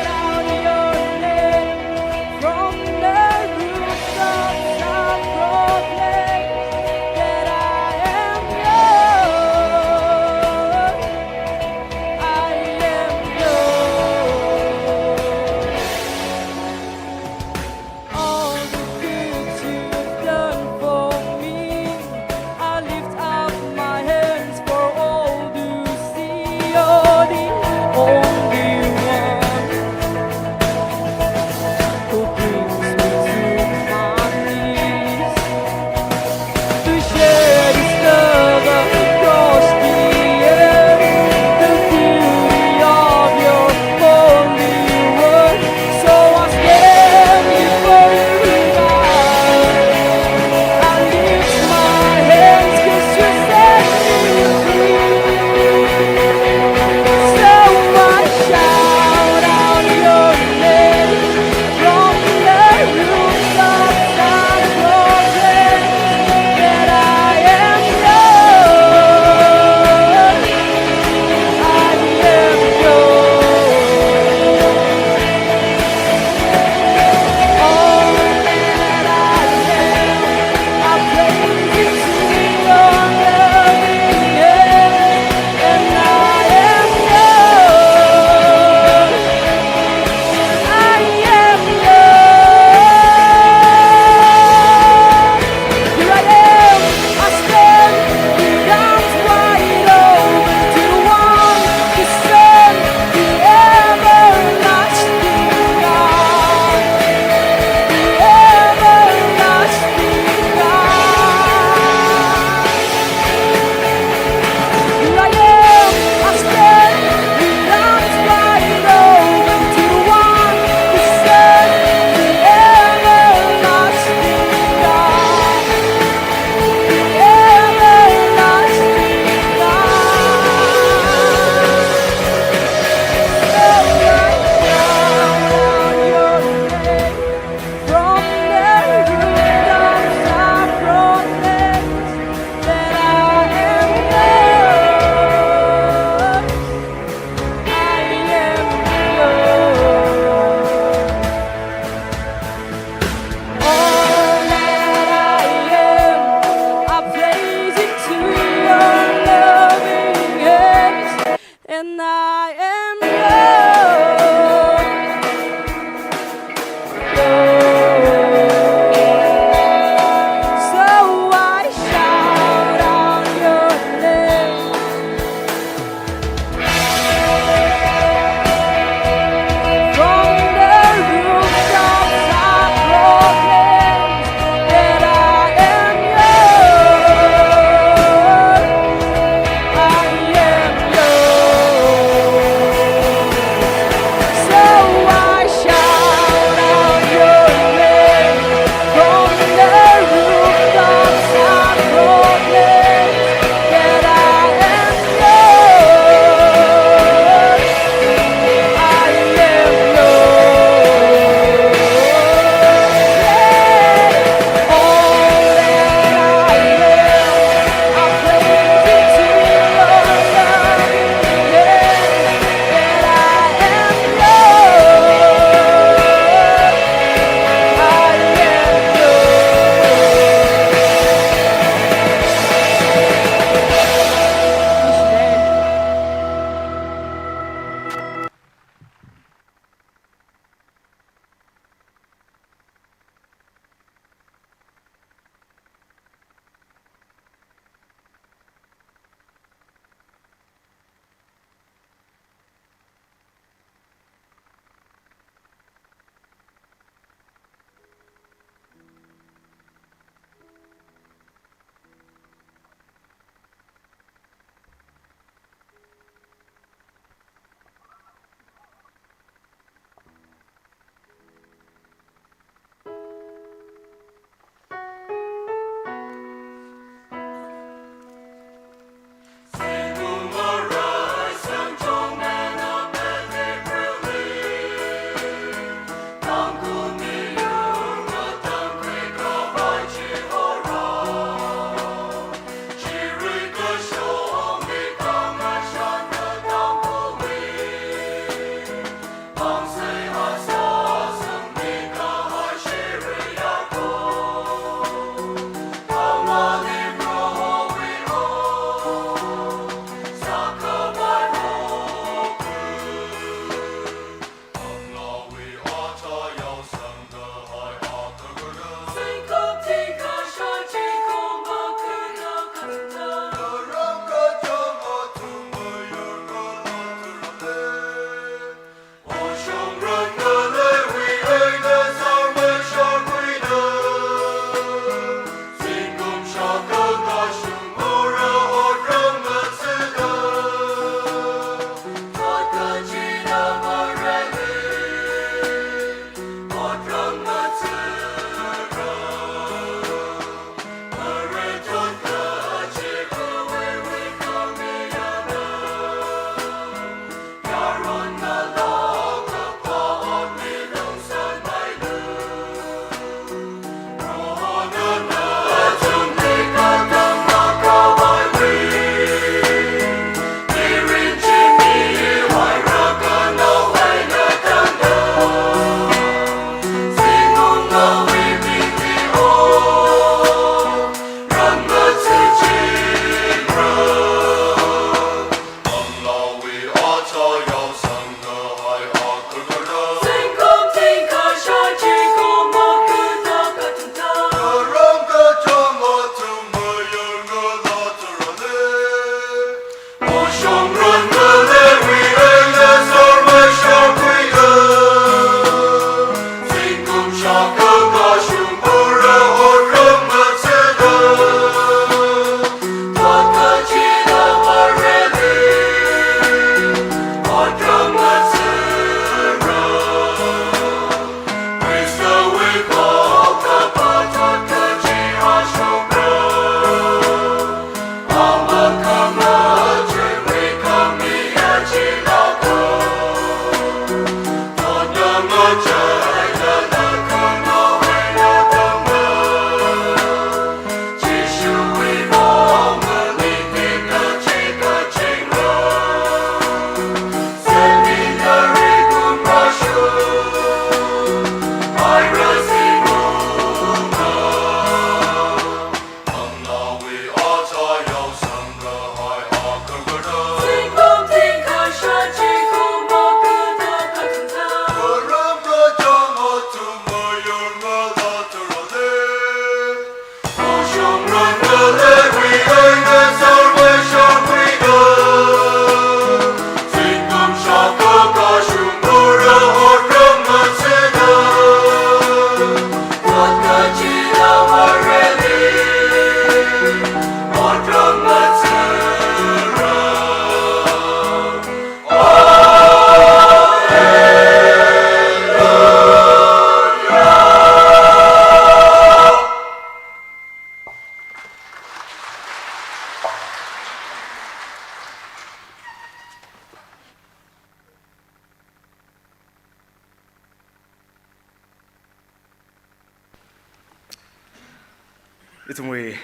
Ithumwui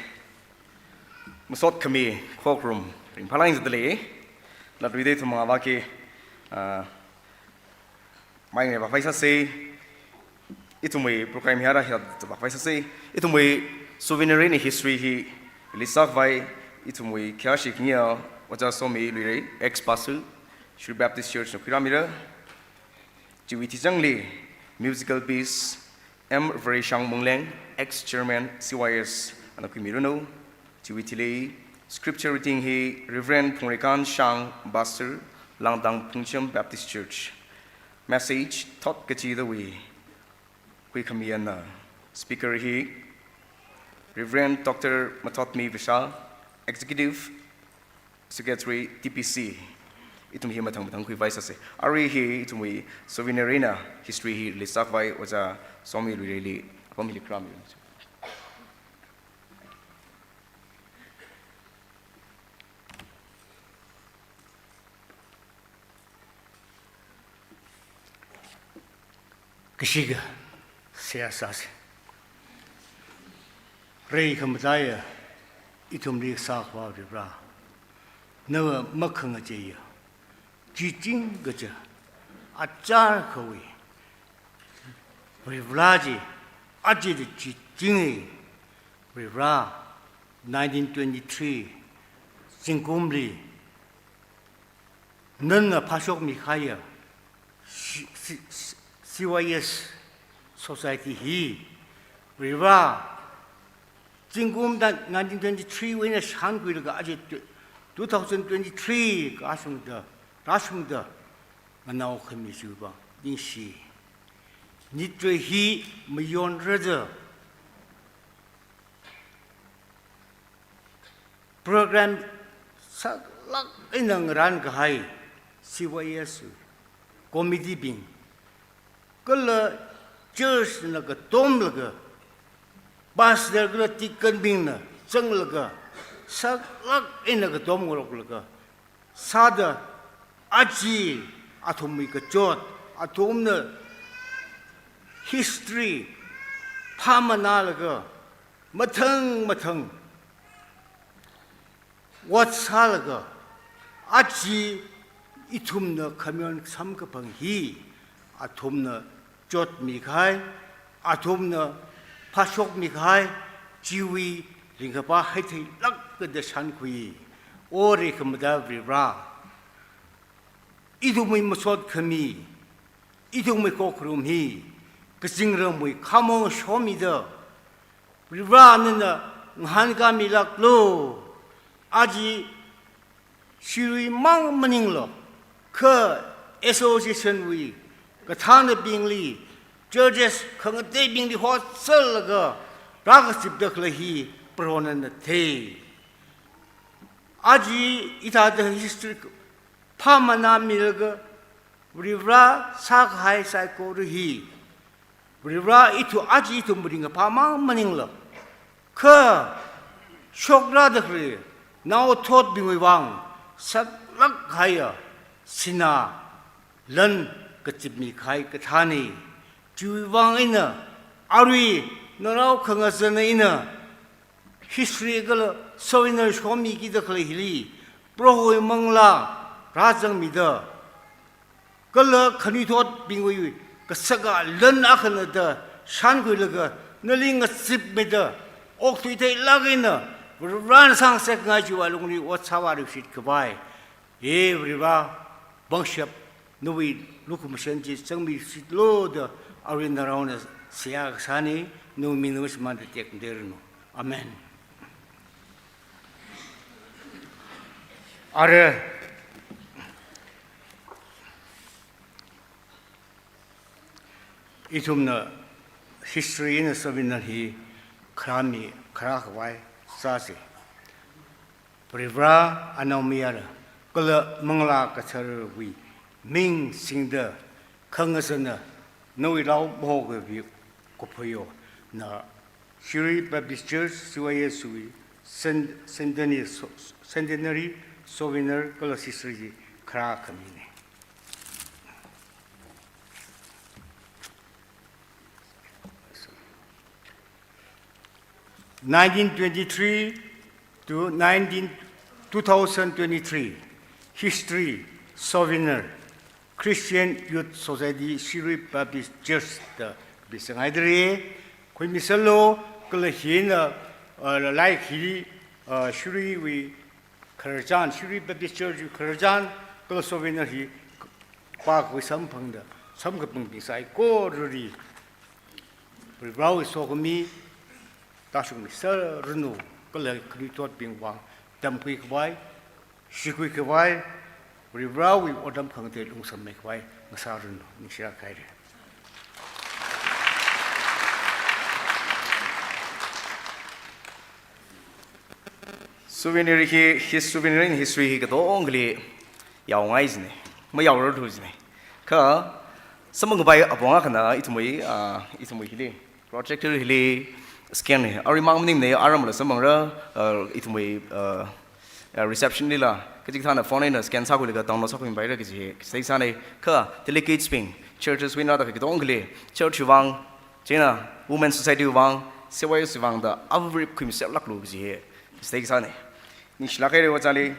masot khami khokharum ringphālāk eina zatdalei. Latluida ithum mangavāki, ah, mai ngai vāphai sāsei. Ithumwui program hi ara hi vāphai sāsei. Ithumwui souvenir eina history hi release sākhavai ithumwui khayāshi khangayā Ojā Somi Luirei, ex-pastor, Shirui Baptist Church na khuirāmira. Chiwui thizangli musical piece M Vareshang Mungleng, ex-chairman C Y S, ana khuimiranu. Chiwui thili scripture reading hi Reverend Phungreikhan Shang, pastor, Langdang Phungchem Baptist Church. Message, thot kachidawui khuikhami ana. Speaker hi Reverend Doctor Mathotmi Vishal, Executive Secretary T P C. Ithum hi mathang mathang khuivai sāsei. Arui hi ithumwui souvenir eina history hi release sākhavai Ojā Somi Luireili apam hili khuirāmi. Kashika seihā sāsei. Reikhamataiya ithumli sākhavā Varivara, nava makhangacheiya, chiching kaja, achar khawui Varivara chi, aja da chichingei Varivara. Nineteen twenty-three zingkumli nana phāshokmi kahaiya C-, C-, C-, C Y S Society hi Varivara, zingkum da nineteen twenty-three wui eina shānkhuilaga aja tw-, two thousand twenty-three kashungda, rāshungda nganao khami chiwui vang ningshi. Nitrei hi mayonrada program saklāk eina ngarān kahai C Y S committee bing, kala church na katomlaga, pastor kala deacon bingna zanglaga, saklāk eina katom ngaroklaga sāda, aja athumwui kachot, athumna history phāmanālaga, mathang mathang ot sālaga, aja ithumna khamayon samkaphang hi athumna chotmi kahai, athumna phāshokmi kahai, chiwui ringkaphā haitheilāk kada shānkhui. O reikhamataiya Varivara, ithumwui masot khami, ithumwui khokharum hi kazingramwui khamong shomida, Varivara nana ngahānkāmilāklu. Aja Shirui mang maningla, kha association wui kathānabingli churches khangateibingli hotserlaga rākazipda khalei hi Prohona thei. Aja hithāda history phāmana milaga Varivara sākahai saikora hi, Varivara ithum, aja ithum ringkaphā mang maningla, kha shokrāda khalei naothotbingwui vang saklāk kahaiya sinā lan kazipmi kahai kathāna. Chiwui vang eina arui narao khangazana ina history kala souvenir shomikida khalei hili Prohowui manglā rāzangmida, kala khanuithotbingwui kasaka lan akhana da shānkhuilaga nali ngazipmida, okthui theilāk eina Varivarana sāngasakngai chiwui lungli ot sāvāluishit khavai, he Varivara, pangshap, nawui lukhamashan chi zangmishitlu da arui naraona seihā kasāna, nawui ming ngasmānda tekhaderanu. Amen. Ara ithumna history eina souvenir hi kharā mi, kharā khavai sāsa. Varivara, Anaomayara kala Manglā Katharawui ming singda khangazana nawui lau mahokavi kuphuyo na Shirui Baptist Church, C Y S wui cen-, centenary so-, centenary souvenir kala history hi kharā khamina. Nineteen twenty-three to nineteen, two thousand twenty-three, history, souvenir, Christian Youth Society, Shirui Baptist Church da kapisanghaidalei, khuimiserlu, kala hina, uh, lai hi, uh, Shiruiwui khararchan, Shirui Baptist Church wui khararchan, kala souvenir hi pākhui samphangda, samkaphang bing saikorali Varivarawui sokhami tāshungmiserranu, kala khanuithotbing vang tamkhui khavai, shikhui khavai, Varivarawui otram khangatei lungsāmmi khavai ngasāranu, ningshilāk haira. Souvenir hi, his souvenir in history hi katongali yaongai jina, mayaorarthu jina. Kha samphang khavai apong akhana ithumwui, ah, ithumwui hili, projector hili scan hi. Aruimang maningmana, aramla samphangra, ah, ithumwui, ah, ah, reception lila kachikathāna phone eina scan sākhuilaga download sākhuipaira kaji hi, sai sāna. Kha delegates bing, churches wui eina da katongali, church wui vang, chieina Women Society wui vang, C Y S wui vang da avarip khuimiserlāklu kaji hi, sai sāna. Ningshilāk haira ojāli,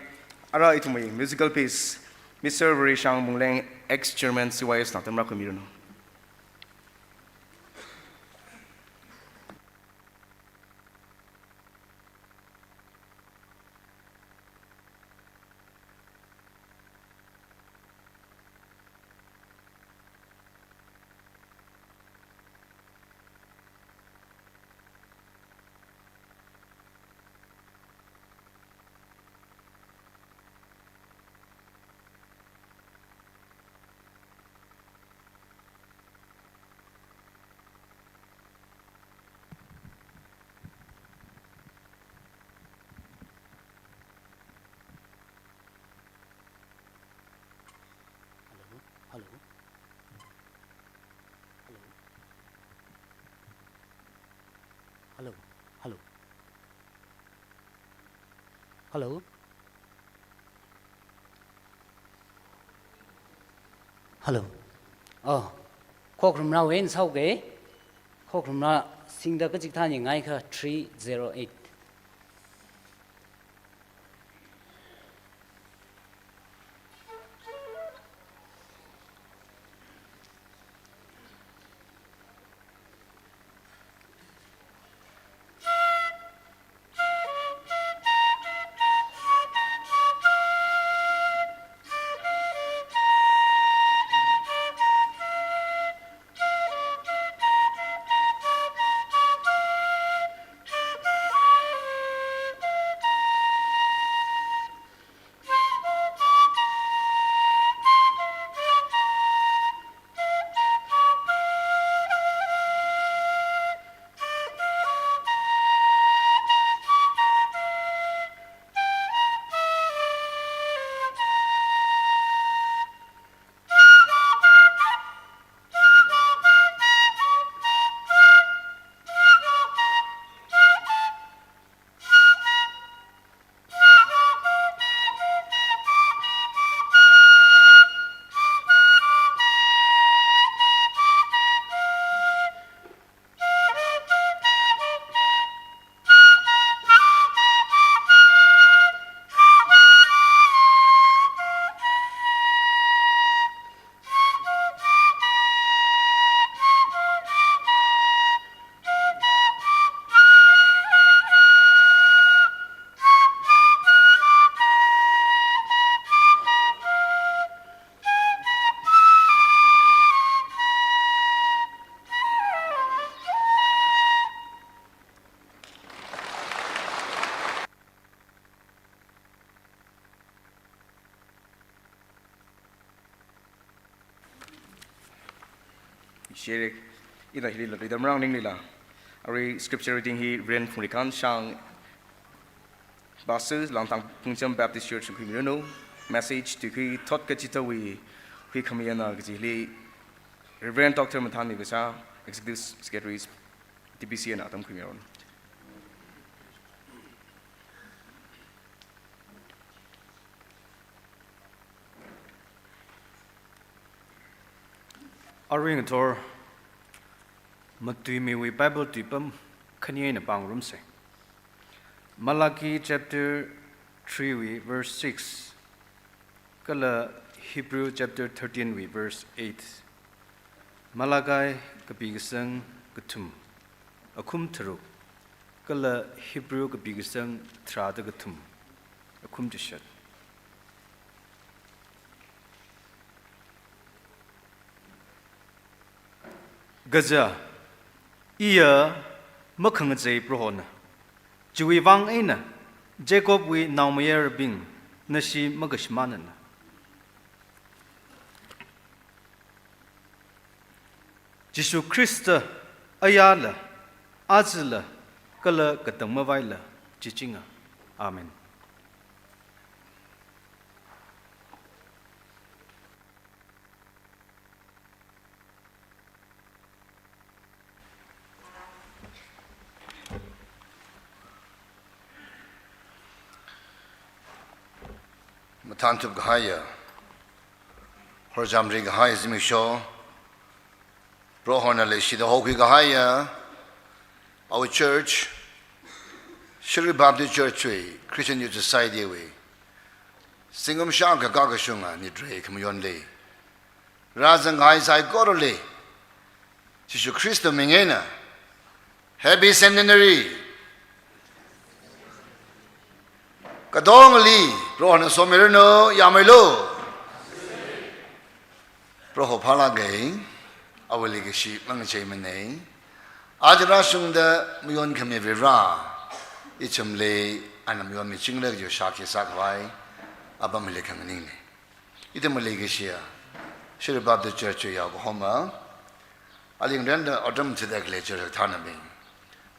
ara ithumwui musical piece, Mister Vareshang Mungleng, ex-chairman C Y S na tamrākhuimiranu. Hello, hello. Hello. Hello, hello. Hello. Hello. Oh, Khokharum Rao eina sāuke. Khokharum Rao singda kachikathā ningngaikha three zero eight. Jerek, ina hili la ridam rang ning lila. Arui scripture reading hi Reverend Phungrikan Shang, Pastor, Langtang Phungcham Baptist Church, Khuimiranu. Message tuikhui thot kachitawui huikhamayana kaji hili Reverend Doctor Mathanmi Kasha, Executive Secretary, T B C na atam khuimiran. Arui ngathor matuimiwui Bible tuipam khani eina pāngarumsa. Malachi chapter three wui verse six, kala Hebrew chapter thirteen wui verse eight. Malachi kapi kasang kathum, akhum tharuk, kala Hebrew kapi kasang tharāda kathum, akhum chishat. Kaja, iya makhangachei Prohona, chiwui vang eina Jacobwui naomayarabing nashi makashimānana. Jishu Khrista ayala, ajala, kala katang mavaila chichinga. Amen. Mathānthup kahaiya, horjamri kahaiya zimiksho, Prohona leishida hokhui kahaiya, our church, Shirui Baptist Church wui, Christian Youth Society wui, zingkum shākha kakashunga nitrei khamayonli, rāzang kahai saikorali, Jishu Khrista ming eina, Happy Centenary! Katongali, Prohona somiranu, yāmeilu. Proho phālāka, awui leikashi mangacheimanei. Aja rāshungda mayonkhami Varivara, ithumli ana mayonmichingra kaji shākhi sākhavai apam hili khanganingnei. Ithumwui leikashiya Shirui Baptist Church wui yaokahoma, aling randa atam chida khalei church kathānabing,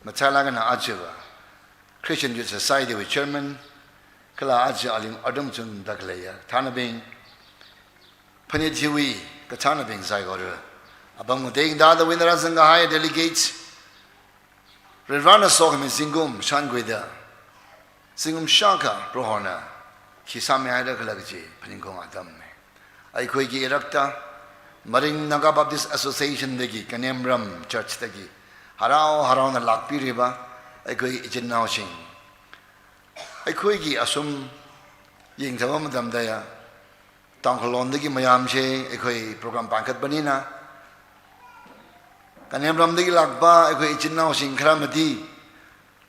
mathālāk eina ajava Christian Youth Society wui chairman, kala aja aling atam chungda khaleiya kathānabing, phanit hiwui kathānabing saikora, apam ngatei ngatādawui eina rāzang kahai delegates, Varivarana sokhami zingkum shānkhuida, zingkum shākha Prohona khi sāmihaira khala kaji phaningkhaung atamnei. Aikhuiki irakta, Maring Naga Baptist Association dagi, Kanemram Church dagi, harao haraona lākpiriba aikhui ichinnaoshing, aikhuiki asum yangthaba matamda ya, Tangkhul londagi mayāmsei, aikhui program pāngkhatpanina. Kanemramdagi lākpa aikhui ichinnaoshing kharamati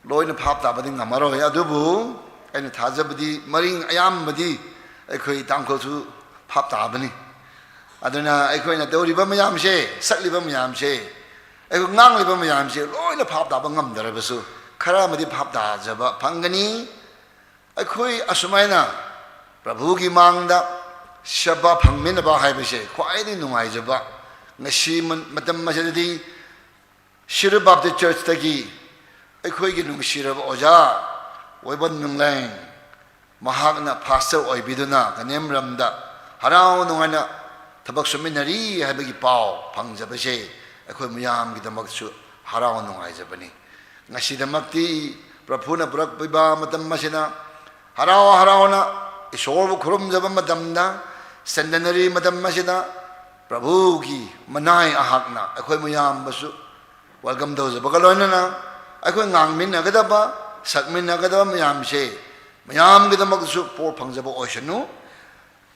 loina phap tāpati ngamaroi, adubu eina thāzapati, Maring ayāmati aikhui Tangkhulsu phap tāpani. Aduna aikhuina tauriba mayāmsei, sakliba mayāmsei, aikhui ngangliba mayāmsei, loina phap tāpa ngamdarabasu, kharamati phap tāzapa phangkani. Aikhui asumaina Prabhuki mangda sheba phangminapa haibase khwaini nungaijapa. Ngashi man-, matam machidadi Shirui Baptist Church dagi aikhuiki nungshirapa ojā Woiban Nungleng, mahakna pastor oibiduna Kanemramda harao nungaina thabak suminari haibaki pao phangzapase, aikhui mayāmkidamksu harao nungaizapani. Ngashidamakti Prabhuna purakpiba matam machina, harao haraona Ishorbu khurumzapa matamna, centenary matam machina, Prabhuki manai ahakna aikhui mayāmbasu welcome thaozapa kaloinana, aikhui ngangminakadapa, sakminakadapa mayāmsei, mayāmkidamksu por phangzapa oishanu.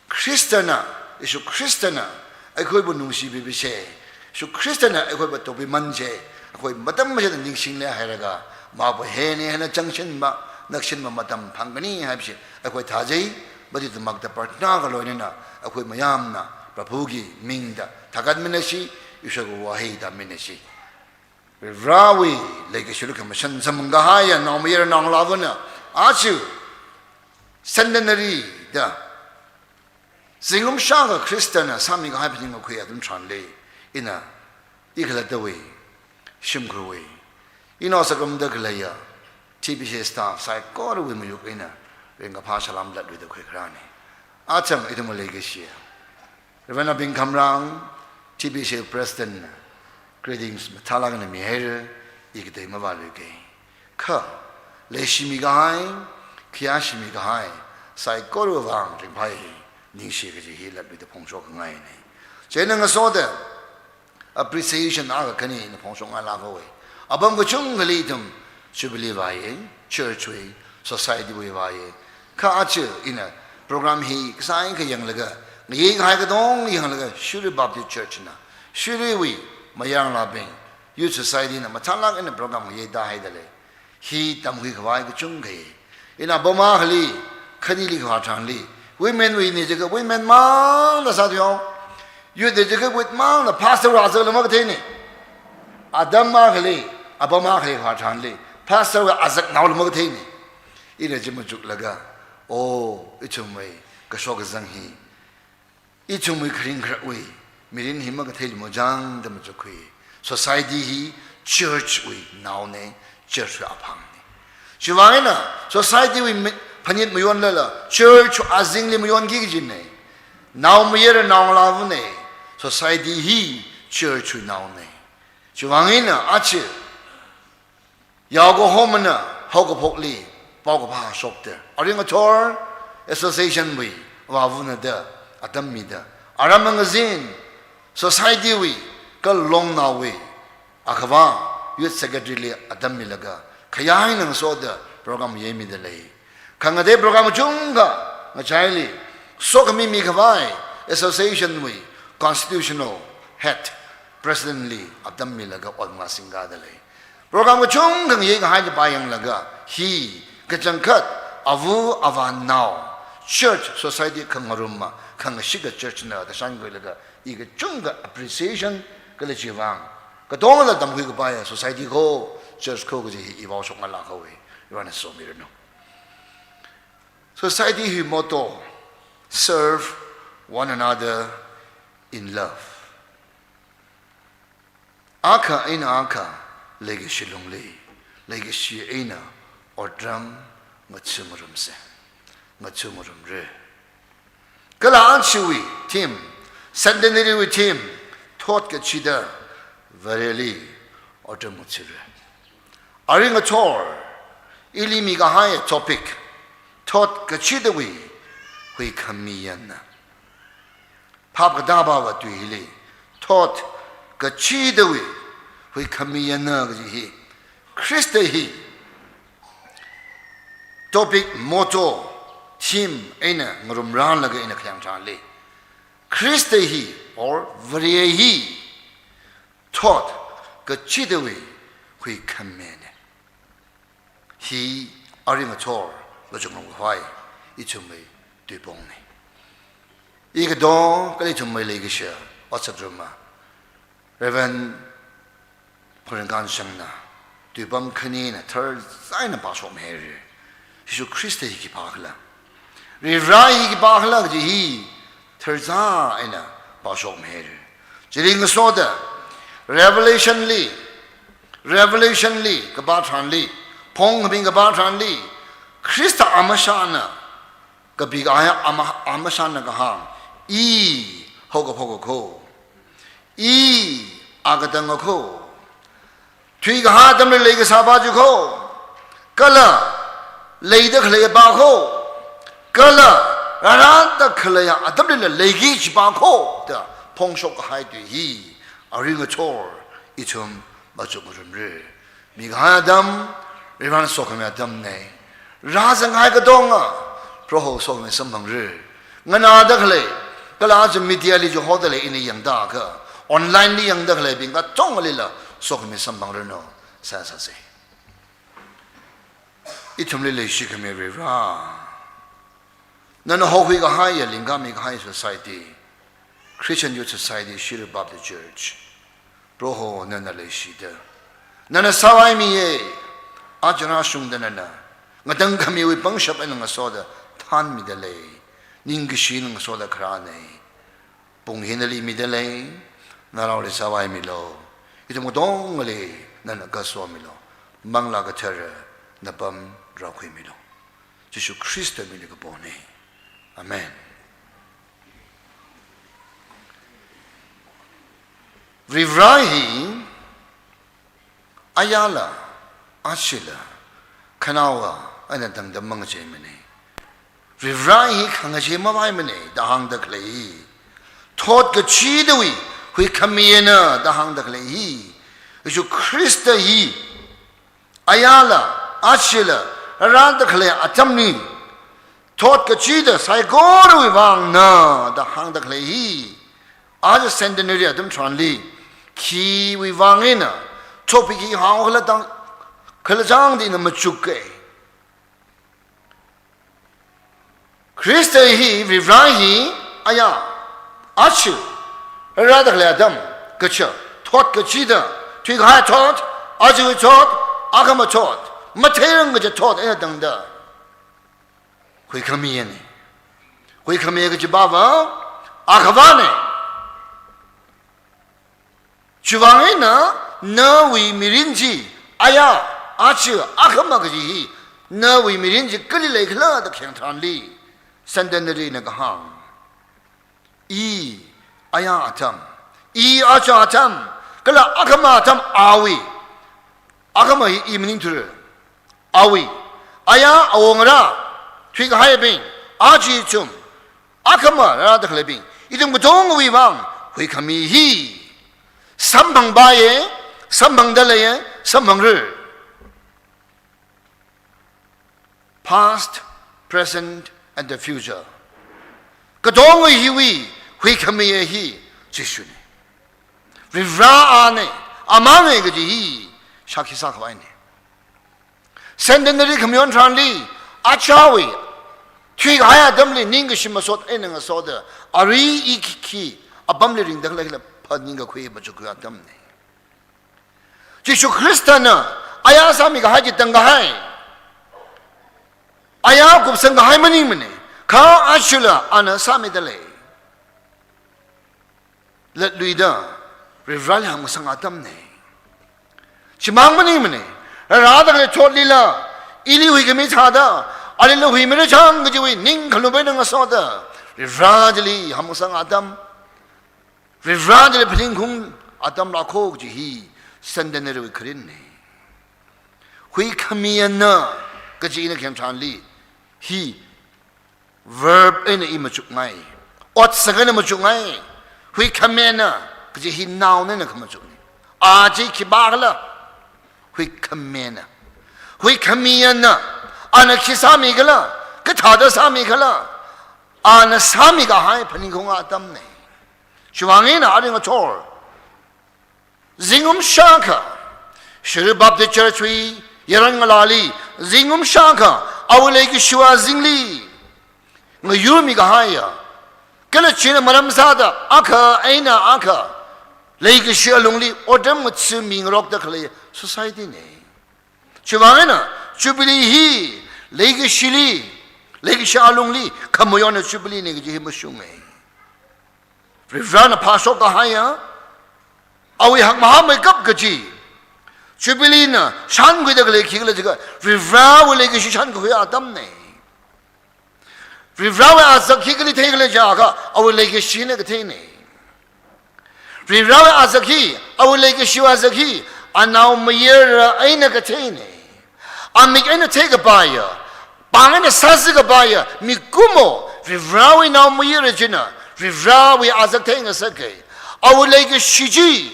Khristana, Jishu Khristana aikhuibu nungshipipisei. Jishu Khristana aikhuibu topimansei. Aikhui matam machida ningshingle hailaga, mabu heni hena changshinma, nakshinma matam phangkani haibase aikhui thāzai. Madidakta prarthana kaloinana, aikhui mayāmna Prabhuki mingda thakatminasi, Ishorwui wahei tāminasi. Varivarawui leikashilu khamashan samphang kahaiya naomayara naongalāvana, aja centenary da zingkum shākha Khristana sāmikahai phaningkhui atam tharanli, ina I khalattawui, shimkhurwui, inao sākhamda khaleiya, T B C staff saikorawui mayuk eina ringkaphā salām latluida khuikharāna. Achang ithumwui leikashiya Reverend Abing Khamrang, T B C President na greetings mathālāk eina mihaira, i katei mavāluike. Kha, leishimi kahai, khayāshimi kahai saikorawui vang ringphāi, ningshi kaji hi latluida phongshokngaina. Chieina ngasoda appreciation akha khani ina phongshokngailākhaowa. Apam kachungkhali ithum Jubilee vāya, church wui, society wui vāya. Kha aja ina program hi kasā eina kayanglaga, ngayei kahai katonga yanglaga, Shirui Baptist Church na, Shiruiwui mayarngalābing, Youth Society na mathālāk eina program ngayeida haida lei. Hi tamkhui khavai kachungkhai. Ina apam akhali, khanili khavā tharanli, women wui ni jiakha women mangna sāthuihaowa. Youth ni jiakha youth mangna pastor wui azakla makatheina. Atam akhali, apam akhali khavā tharanli, pastor wui azaknaola makatheina. Ina chi machuklaga, oh, ithumwui kashok kazang hi, ithumwui kharing khararwui mirin hi makatheiluimajang da machukkhui. Society hi church wui naona, church wui aphangna. Chiwui vang eina society wui mi-, phanit mayonlala, church azingli mayonki kajina. Nao mayara naongalāvana, society hi church wui naona. Chiwui vang eina aja yaokahomana haokaphokli paokaphā shokta, arui ngathor association wui avāvana da atam mida, aram angazin society wui kha longnaowui akhava youth secretary li atam milaga, khayāi eina ngasoda program yeimida lei. Khangatei program kachungkha ngachaili, sokhami mikhavai association wui constitutional head, president li atam milaga ot ngasingda lei. Program kachungkha ngayei kahai chipā yanglaga, hi kachangkhat ava avānao, church society khangarumma, khangashika church na da shānkhuilaga, i kachungkha appreciation khalei chiwui vang, katongala tamkhui kapaiya society kho, church kho kaji hi i vaoshokngailākhaowa, Varena somiranu. Society hi motto, "Serve one another in love." Akha eina akha leikashi lungli, leikashi eina otram ngathāngarumsa, ngathāngarumra. Kala achiwui theme, centenary wui theme, thot kachida Vareli otram ngathāra. Arui ngathor, ili mikahai topic, thot kachidawui huikhamiyana. Phap katāpāva tui hili, thot kachidawui huikhamiyana kaji hi, Khrista hi topic, motto, theme eina ngarumranlaga ina khayang tharanli, Khrista hi, or Vare hi, thot kachidawui huikhamiyana. Hi arui ngathor vāchungngarumkhavai ithumwui tuipongna. I katonga kala ithumwui leikashiya otsak ngarumma Reverend Phoren Kanshang na tuipam khani eina tharzā eina pāshokmihaira. Jishu Khrista hi khipākhala, Varivara hi khipākhala kaji hi tharzā eina pāshokmihaira. Chili ngasoda Revelation li, Revelation li kapā tharanli, Phongkhaming kapā tharanli, Khrista amashana, kapikahai ama-, amashana kahāng, I haokaphok kho, I akatang kho, thuikahai atamli leikasāpā chi kho, kala leida khaleiya pā kho, kala rārada khaleiya atamlila leiki kajipā kho da phongshok kahai tui hi arui ngathor ithum vāchungngarumra. Mikahai atam, Varena sokhami atamna. Rāzanghai katonga Proho sokhami samphangra. Nganāda khalei, kala aja media li chihoda lei ina yangda kha, online li yangda khaleibing katongalila sokhami samphangranu. Seihā sāsa. Ithumli leishikhami Varivara, nana haokhui kahaiya, lingkami kahai society, Christian Youth Society, Shirui Baptist Church, Proho nana leishida, nana sāvaimiya, aja rāshungda nana ngatangkhamiwui pangshap eina ngasoda thanmida lei, ningkashi eina ngasoda kharāna. Pung hi nali mida lei, naraoli sāvaimilu. Ithum katongali nana kasomilo. Manglā Kathara napam rākhuimilo. Jishu Khrista mina kapona. Amen. Varivara hi ayāla, achila, khanaowa eina tangda mangacheimana. Varivara hi khangachei mavaimana da hāngda khalei. Thot kachidawui huikhamiyana da hāngda khalei hi. Jishu Khrista hi ayāla, achila, rārāda khalei atamli, thot kachida saikorawui vangna da hāngda khalei hi. Aja centenary atam tharanli, khiwui vang eina, topic hi hāngkhala tang, khala chang da ina machuka. Khrista hi, Varivara hi, ayā, achi, rārāda khalei atam, kachi, thot kachida, thuikahai thot, achiwui thot, akhama thot, matheirang kaji thot eina tangda huikhamiyana. Huikhamiya kaji bava, akhavana. Chiwui vang eina, nawui mirin chi, ayā, achi, akhama kaji hi, nawui mirin chi kali leikhala da khayang tharanli, centenary na kahāng. I ayā atam, i achi atam, kala akhama atam awui, akhama hi i maningthura. Awui, ayā awongarā, thuikahaibing, achi ithum, akhama rārāda khaleibing, ithum katongawui vang, huikhami hi. Samphangpaiya, samphangda leiya, samphangra. Past, present, and the future. Katonga hiwui, huikhamiya hi, Jishuna. Varivara ana, amangna kaji hi, shākhi sākhavaina. Centenary khamayon tharanli, achāwui, thuikahai atamli ningkashi masot eina ngasoda, arui i khikhi, apamli ringda khalei khala phaningkakhui machuk atamna. Jishu Khristana, ayā sāmikahai chi tangkahai, ayā kupsangkahai maningmana, kha achila ana sāmida lei. Latluida, Varivarali hamkasang atamna. Chimang maningmana, rārāda khalei thotlila, ili huikhami thāda, alila huimira chang kajiwui ning khalup eina ngasoda, Varivara chili hamkasang atam, Varivara chili phaningkhaung atam lākho kaji hi, centenary wui kharinna. Huikhamiyana kaji ina khayang tharanli, hi, verb eina i machukngai. Otsak eina machukngai. Huikhamiyana kaji hi noun eina khamachukna. A chi khipākhala? Huikhamiyana. Huikhamiyana. Ana khi sāmikhala? Kathāda sāmikhala? Ana sāmikahai phaningkhaung atamna. Chiwui vang eina arui ngathor zingkum shākha, Shirui Baptist Church wui yaron ngalāli, zingkum shākha, awui leikashiwui azingli ngayurmikahaiya, kala china maram sāda, akha eina akha, leikashi alungli otram ngathā mingarokda khalei society na. Chiwui vang eina, Jubilee hi, leikashili, leikashi alungli, khamayonna Jubilee na kaji hi mashunga. Varivarana phāshok kahaiya, awui hakmahāmeikap kaji, Jubilee na shānkhuida khalei khikhala jiakha, Varivarawui leikashi shānkakhui atamna. Varivarawui azak hi kali theikhala jiakha, awui leikashina katheina. Varivarawui azak hi, awui leikashiwui azak hi, anaomayara eina katheina. Amik eina theikapaiya, pāng eina sāzakapaiya, mikumo, Varivarawui naomayara china, Varivarawui azak theingasaka. Awui leikashi chi,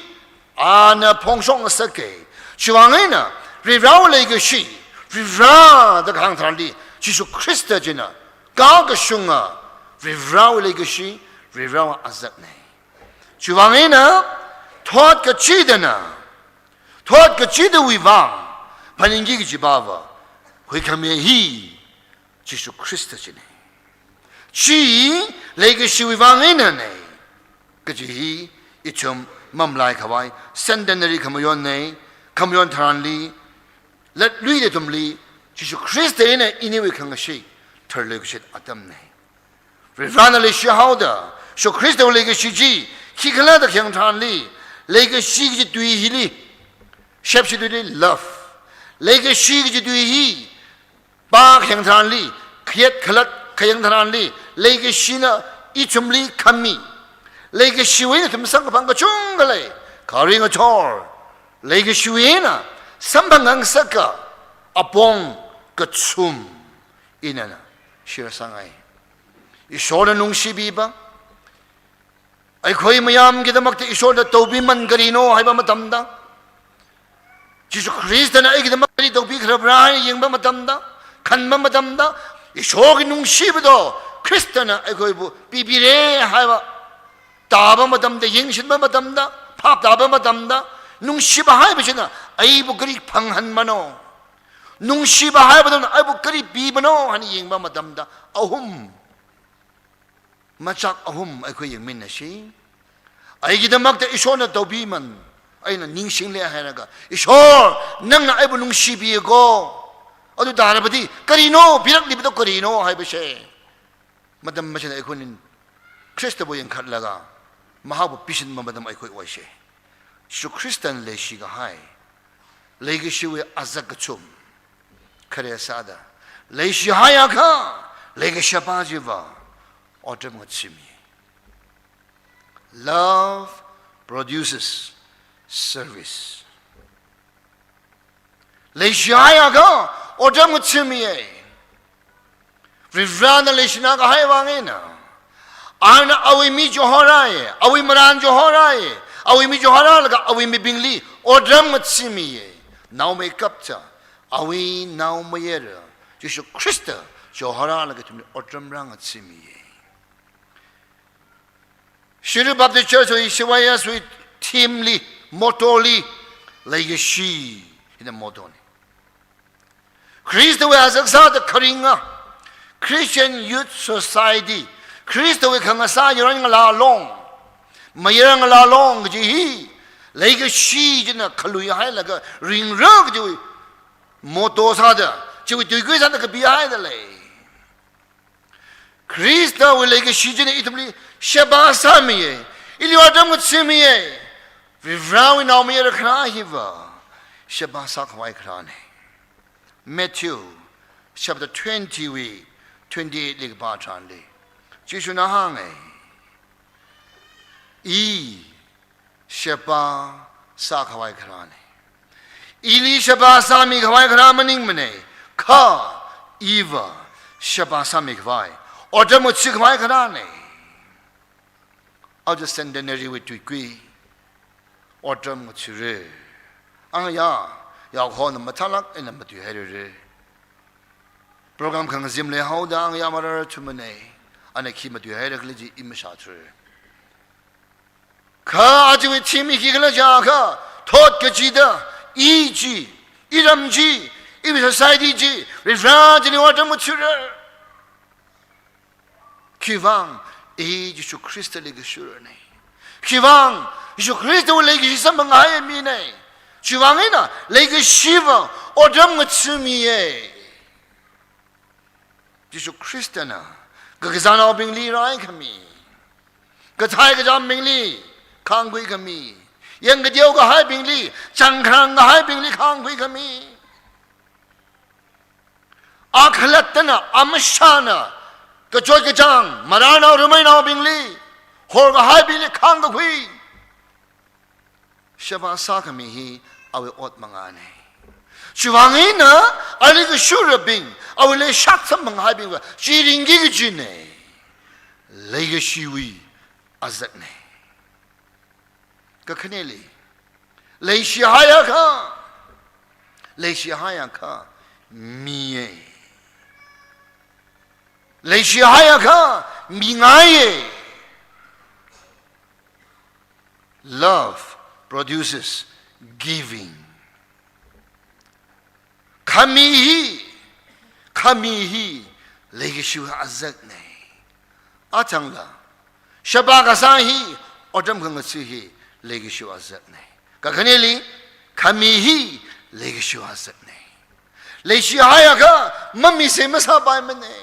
ana phongshok ngasaka. Chiwui vang eina, Varivarawui leikashi, Varivara da kahāng tharanli, Jishu Khrista china, kakashunga, Varivarawui leikashi, Varivarawui azakna. Chiwui vang eina, thot kachidana, thot kachidawui vang, phaningki kaji bava, huikhami hi, Jishu Khrista china. Chi leikashiwui vang einana, kaji hi ithum mamalaikhavai, centenary khamayonna, khamayon tharanli, latluida ithumli, Jishu Khrista eina iniwui khangashit, tharlui kashit atamna. Varivarana leishihaoda, Jishu Khristawui leikashi chi, khikhala da khayang tharanli, Leikashi kaji tui hili, shepshi tuili love. Leikashi kaji tui hi, pā khayang tharanli, khayat khalat khayang tharanli, leikashina ithumli khami. Leikashiwui eina ithum samkaphang kachungkha lei, kharing achor. Leikashiwui eina samphang ngangsaka apong kachum ina na share sāngai. Ishorna nungshipipa, ꯑꯩꯈꯣꯏ ꯃꯌꯥꯝꯒꯤꯗꯃꯛꯇ ꯏꯁꯣꯔꯅ ꯇꯧꯕꯤꯃꯟ ꯀꯔꯤꯅꯣ ꯍꯥꯏꯕ ꯃꯇꯝꯗ, ꯖꯤꯁꯨ ꯈ꯭ꯔꯤꯁꯇꯅ ꯑꯩꯒꯤꯗꯃꯛ ꯀꯔꯤ ꯇꯧꯕꯤꯈ꯭ꯔꯕ꯭ꯔꯥ ꯍꯥꯏꯅ ꯌꯦꯡꯕ ꯃꯇꯝꯗ, ꯈꯟꯕ ꯃꯇꯝꯗ, ꯏꯁꯣꯔꯒꯤ ꯅꯨꯡꯁꯤꯕꯗꯣ ꯈ꯭ꯔꯤꯁꯇꯅ ꯑꯩꯈꯣꯏꯕꯨ ꯄꯤꯕꯤꯔꯦ ꯍꯥꯏꯕ ꯇꯥꯕ ꯃꯇꯝꯗ, ꯌꯦꯡꯁꯤꯟꯕ ꯃꯇꯝꯗ, ꯚꯥꯞ ꯇꯥꯕ ꯃꯇꯝꯗ, ꯅꯨꯡꯁꯤꯕ ꯍꯥꯏꯕꯁꯤꯅ ꯑꯩꯕꯨ ꯀꯔꯤ ꯐꯪꯍꯟꯕꯅꯣ? ꯅꯨꯡꯁꯤꯕ ꯍꯥꯏꯕꯗꯨꯅ ꯑꯩꯕꯨ ꯀꯔꯤ ꯄꯤꯕꯅꯣ ꯍꯥꯏꯅ ꯌꯦꯡꯕ ꯃꯇꯝꯗ, ꯑꯍꯨꯝ ꯃꯆꯥꯛ ꯑꯍꯨꯝ ꯑꯩꯈꯣꯏ ꯌꯦꯡꯃꯤꯟꯅꯁꯤ꯫ ꯑꯩꯒꯤꯗꯃꯛꯇ ꯏꯁꯣꯔꯅ ꯇꯧꯕꯤꯃꯟ ꯑꯩꯅ ꯅꯤꯡꯁꯤꯡꯂꯦ ꯍꯥꯏꯔꯒ, "ꯏꯁꯣꯔ, ꯅꯪꯅ ꯑꯩꯕꯨ ꯅꯨꯡꯁꯤꯕꯤꯌꯦꯀꯣ꯫ ꯑꯗꯨ ꯇꯥꯔꯕꯗꯤ ꯀꯔꯤꯅꯣ, ꯄꯤꯔꯛꯂꯤꯕꯗꯣ ꯀꯔꯤꯅꯣ?" ꯍꯥꯏꯕꯁꯦ ꯃꯇꯝ ꯑꯁꯤꯗ ꯑꯩꯈꯣꯏꯅ ꯈ꯭ꯔꯤꯁꯇꯕꯨ ꯌꯦꯡꯈꯠꯂꯒ ꯃꯍꯥꯛꯄꯨ ꯄꯤꯁꯤꯟꯕ ꯃꯇꯝ ꯑꯩꯈꯣꯏ ꯑꯣꯏꯁꯦ꯫ ꯖꯤꯁꯨ ꯈ꯭ꯔꯤꯁꯇꯅ ꯂꯩꯁꯤꯒ ꯍꯥꯏ, ꯂꯩꯒꯁꯤꯋꯤ ꯑꯖꯛ ꯀꯆꯨꯝ ꯈꯔꯦ ꯁꯥꯗ, ꯂꯩꯁꯤ ꯍꯥꯏꯌꯥꯈ ꯂꯩꯒꯁꯤꯄꯥ ꯖꯤꯕ ꯑꯣꯇꯝ ꯉꯠꯁꯤꯃꯤ꯫ Love produces service. ꯂꯩꯁꯤ ꯍꯥꯏꯌꯥꯈ ꯑꯣꯇꯝ ꯉꯠꯁꯤꯃꯤꯌꯦ꯫ ꯔꯤꯚ꯭ꯔꯥꯅ ꯂꯩꯁꯤꯅ ꯀꯍꯥꯏ ꯋꯥꯡꯉꯦꯅ, ꯑꯥꯔꯅ ꯑꯋꯤ ꯃꯤ ꯖꯣꯍꯣꯔꯥꯏ, ꯑꯋꯤ ꯃꯔꯥꯟ ꯖꯣꯍꯣꯔꯥꯏ, ꯑꯋꯤ ꯃꯤ ꯖꯣꯍꯣꯔꯥ ꯂꯒ ꯑꯋꯤ ꯃꯤꯕꯤꯡꯂꯤ ꯑꯣꯗ꯭ꯔꯝ ꯉꯠꯁꯤꯃꯤꯌꯦ꯫ ꯅꯥꯎꯃꯩ ꯀꯞꯆꯥ, ꯑꯋꯤ ꯅꯥꯎꯃꯩꯌꯦꯔ ꯖꯤꯁꯨ ꯈ꯭ꯔꯤꯁꯇ ꯖꯣꯍꯣꯔꯥ ꯂꯒ ꯊꯨꯝꯂꯤ ꯑꯣꯗ꯭ꯔꯝ ꯔꯥ ꯉꯠꯁꯤꯃꯤꯌꯦ꯫ ꯁꯤꯔꯨ Baptist Church ꯍꯣꯏ ꯁꯤ ꯋꯥꯏ ꯑꯦꯁ ꯍꯣꯏ theme ꯂꯤ, motto ꯂꯤ, ꯂꯩꯒꯁꯤ ꯍꯥꯏꯅ motto ꯅꯤ꯫ ꯈ꯭ꯔꯤꯁꯇ ꯋꯥ ꯁꯛꯁꯥꯗ ꯈꯔꯤꯡꯉ, Christian Youth Society, ꯈ꯭ꯔꯤꯁꯇ ꯋꯥ ꯈꯪꯉꯁꯥ ꯌꯔꯣꯟ ꯉꯂꯥ ꯂꯣꯡ, ꯃꯌꯔ ꯉꯂꯥ ꯂꯣꯡ ꯀꯖꯤ ꯍꯤ, ꯂꯩꯒꯁꯤ ꯖꯤꯅ ꯈꯜꯂꯨꯏ ꯍꯥꯏꯂꯒ ꯔꯤꯡꯔ ꯀꯖꯤ motto ꯁꯥꯗ, ꯆꯤꯋꯤ ꯇꯨꯏꯒꯨꯏ ꯁꯥꯗ ꯀꯕꯤ ꯍꯥꯏꯗ ꯂꯩ꯫ ꯈ꯭ꯔꯤꯁꯇ ꯋꯥ ꯂꯩꯒꯁꯤ ꯖꯤꯅ ꯏꯊꯝꯂꯤ ꯁꯦꯕꯥ ꯁꯥꯃꯤꯌꯦ, ꯏꯂꯤ ꯑꯣꯗꯝ ꯉꯠꯁꯤꯃꯤꯌꯦ, ꯔꯤꯚ꯭ꯔꯥ ꯋꯤ ꯅꯥꯎꯃꯩꯌꯔ ꯈꯔ ꯍꯤꯕ ꯁꯦꯕꯥ ꯁꯥ ꯈꯋꯥꯏ ꯈꯔꯥꯅꯦ꯫ Matthew chapter twenty ꯋꯤ twenty eight ꯂꯤꯒ ꯄꯥ ꯊ꯭ꯔꯥꯟꯂꯤ, ꯖꯤꯁꯨꯅ ꯍꯥꯡꯉꯦ, ꯏ ꯁꯦꯕꯥ ꯁꯥ ꯈꯋꯥꯏ ꯈꯔꯥꯅꯦ꯫ ꯏꯂꯤ ꯁꯦꯕꯥ ꯁꯥꯃꯤ ꯈꯋꯥꯏ ꯈꯔꯥ ꯃꯅꯤꯡ ꯃꯅꯦ, ꯈ ꯏꯚ ꯁꯦꯕꯥ ꯁꯥꯃꯤ ꯈꯋꯥꯏ ꯑꯣꯗꯝ ꯉꯠꯁꯤ ꯈꯋꯥꯏ ꯈꯔꯥꯅꯦ꯫ ꯑꯗꯨ centenary ꯋꯤ ꯇꯨꯏꯀꯨꯏ ꯑꯣꯗꯝ ꯉꯠꯁꯤꯔꯦ꯫ ꯑꯉꯌꯥ, ꯌꯥꯎꯈꯣꯅ ꯃꯊꯥꯂꯛ ꯑꯩꯅ ꯃꯇꯨꯏ ꯍꯥꯏꯔꯨꯔꯦ꯫ Program ꯈꯪꯖꯤꯝ ꯂꯩꯍꯧꯗ ꯑꯉꯌꯥ ꯃꯔꯥꯔ ꯊꯨꯃꯅꯦ꯫ ꯑꯅ ꯈꯤ ꯃꯇꯨꯏ ꯍꯥꯏꯔꯛꯂꯤ ꯖꯤ ꯏꯃ ꯁꯥꯊ꯭ꯔꯦ꯫ ꯈ ꯑꯖꯤꯋꯤ theme ꯍꯤ ꯈꯤ ꯈꯂ ꯖꯥꯈ, ꯊꯣꯠ ꯀꯖꯤꯗ, ꯏ ꯖꯤ, ꯏꯔꯝ ꯖꯤ, ꯏꯋꯤ society ꯖꯤ, ꯔꯤꯚ꯭ꯔꯥ ꯖꯤꯅꯤ ꯑꯣꯗꯝ ꯉꯠꯁꯤꯔꯦ꯫ ꯈꯤꯋꯥꯡ, ꯏ ꯖꯤꯁꯨ ꯈ꯭ꯔꯤꯁꯇ ꯂꯩꯒꯁꯤꯔꯅꯦ꯫ ꯈꯤꯋꯥꯡ, ꯖꯤꯁꯨ ꯈ꯭ꯔꯤꯁꯇ ꯋꯥ ꯂꯩꯒꯁꯤ ꯁꯝꯕ ꯉꯥꯏ ꯃꯤꯅꯦ꯫ ꯈꯤꯋꯥꯡ ꯏꯅ ꯂꯩꯒꯁꯤꯕ ꯑꯣꯗꯝ ꯉꯠꯁꯤꯃꯤꯌꯦ꯫ ꯖꯤꯁꯨ ꯈ꯭ꯔꯤꯁꯇꯅ ꯀꯒꯖꯥꯅꯥꯎꯕꯤꯡꯂꯤ ꯔꯥꯏ ꯈꯃꯤ, ꯀꯊꯥꯏ ꯀꯖꯥꯝꯕꯤꯡꯂꯤ ꯈꯥꯡꯒꯨꯏ ꯈꯃꯤ, ꯌꯦꯡꯒꯗꯤꯌꯧ ꯀꯍꯥꯏꯕꯤꯡꯂꯤ, ꯆꯪꯈ꯭ꯔꯥꯡ ꯀꯍꯥꯏꯕꯤꯡꯂꯤ ꯈꯥꯡꯒꯨꯏ ꯈꯃꯤ꯫ ꯑꯥ ꯈꯂꯠꯇꯅ, ꯑꯥ ꯃꯁꯥꯅ, ꯀꯆꯣꯠ ꯀꯆꯥꯡ, ꯃꯔꯥꯅꯥꯎ ꯔꯨꯃꯩꯅꯥꯎꯕꯤꯡꯂꯤ, ꯍꯣꯔ ꯀꯍꯥꯏꯕꯤꯡꯂꯤ ꯈꯥꯡ ꯀꯈꯨꯏ꯫ ꯁꯦꯕꯥ ꯁꯥꯈꯃꯤ ꯍꯤ ꯑꯋꯦ ꯑꯣꯠ ꯃꯉꯥꯅꯦ꯫ ꯁꯨꯋꯥꯡ ꯏꯅ ꯑꯂꯤꯒ ꯁꯨꯔꯕꯤꯡ, ꯑꯋꯦ ꯂꯩ ꯁꯥꯛ ꯁꯝ ꯃꯉꯥ ꯍꯥꯏꯕꯤꯡꯕ, ꯆꯤꯔꯤꯡꯒꯤ ꯀꯖꯤꯅꯦ꯫ ꯂꯩꯒ ꯁꯤꯋꯤ ꯑꯖꯠꯅꯦ꯫ ꯀꯈꯅꯦꯂꯤ, ꯂꯩꯁꯤ ꯍꯥꯏꯌꯥꯈ, ꯂꯩꯁꯤ ꯍꯥꯏꯌꯥꯈ ꯃꯤꯌꯦ꯫ ꯂꯩꯁꯤ ꯍꯥꯏꯌꯥꯈ ꯃꯤꯉꯥꯏꯌꯦ꯫ Love produces giving. ꯈꯃꯤ ꯍꯤ, ꯈꯃꯤ ꯍꯤ ꯂꯩꯒꯁꯤꯋꯤ ꯑꯖꯠꯅꯦ꯫ ꯑꯆꯪꯂ, ꯁꯦꯕꯥ ꯀꯁꯥ ꯍꯤ, ꯑꯣꯗꯝ ꯈꯪꯒꯁꯤ ꯍꯤ ꯂꯩꯒꯁꯤꯋꯤ ꯑꯖꯠꯅꯦ꯫ ꯀꯈꯅꯦꯂꯤ, ꯈꯃꯤ ꯍꯤ ꯂꯩꯒꯁꯤꯋꯤ ꯑꯖꯠꯅꯦ꯫ ꯂꯩꯁꯤ ꯍꯥꯏꯌꯥꯈ ꯃꯃꯤꯁꯦ ꯃꯁꯥ ꯄꯥꯏꯃꯅꯦ꯫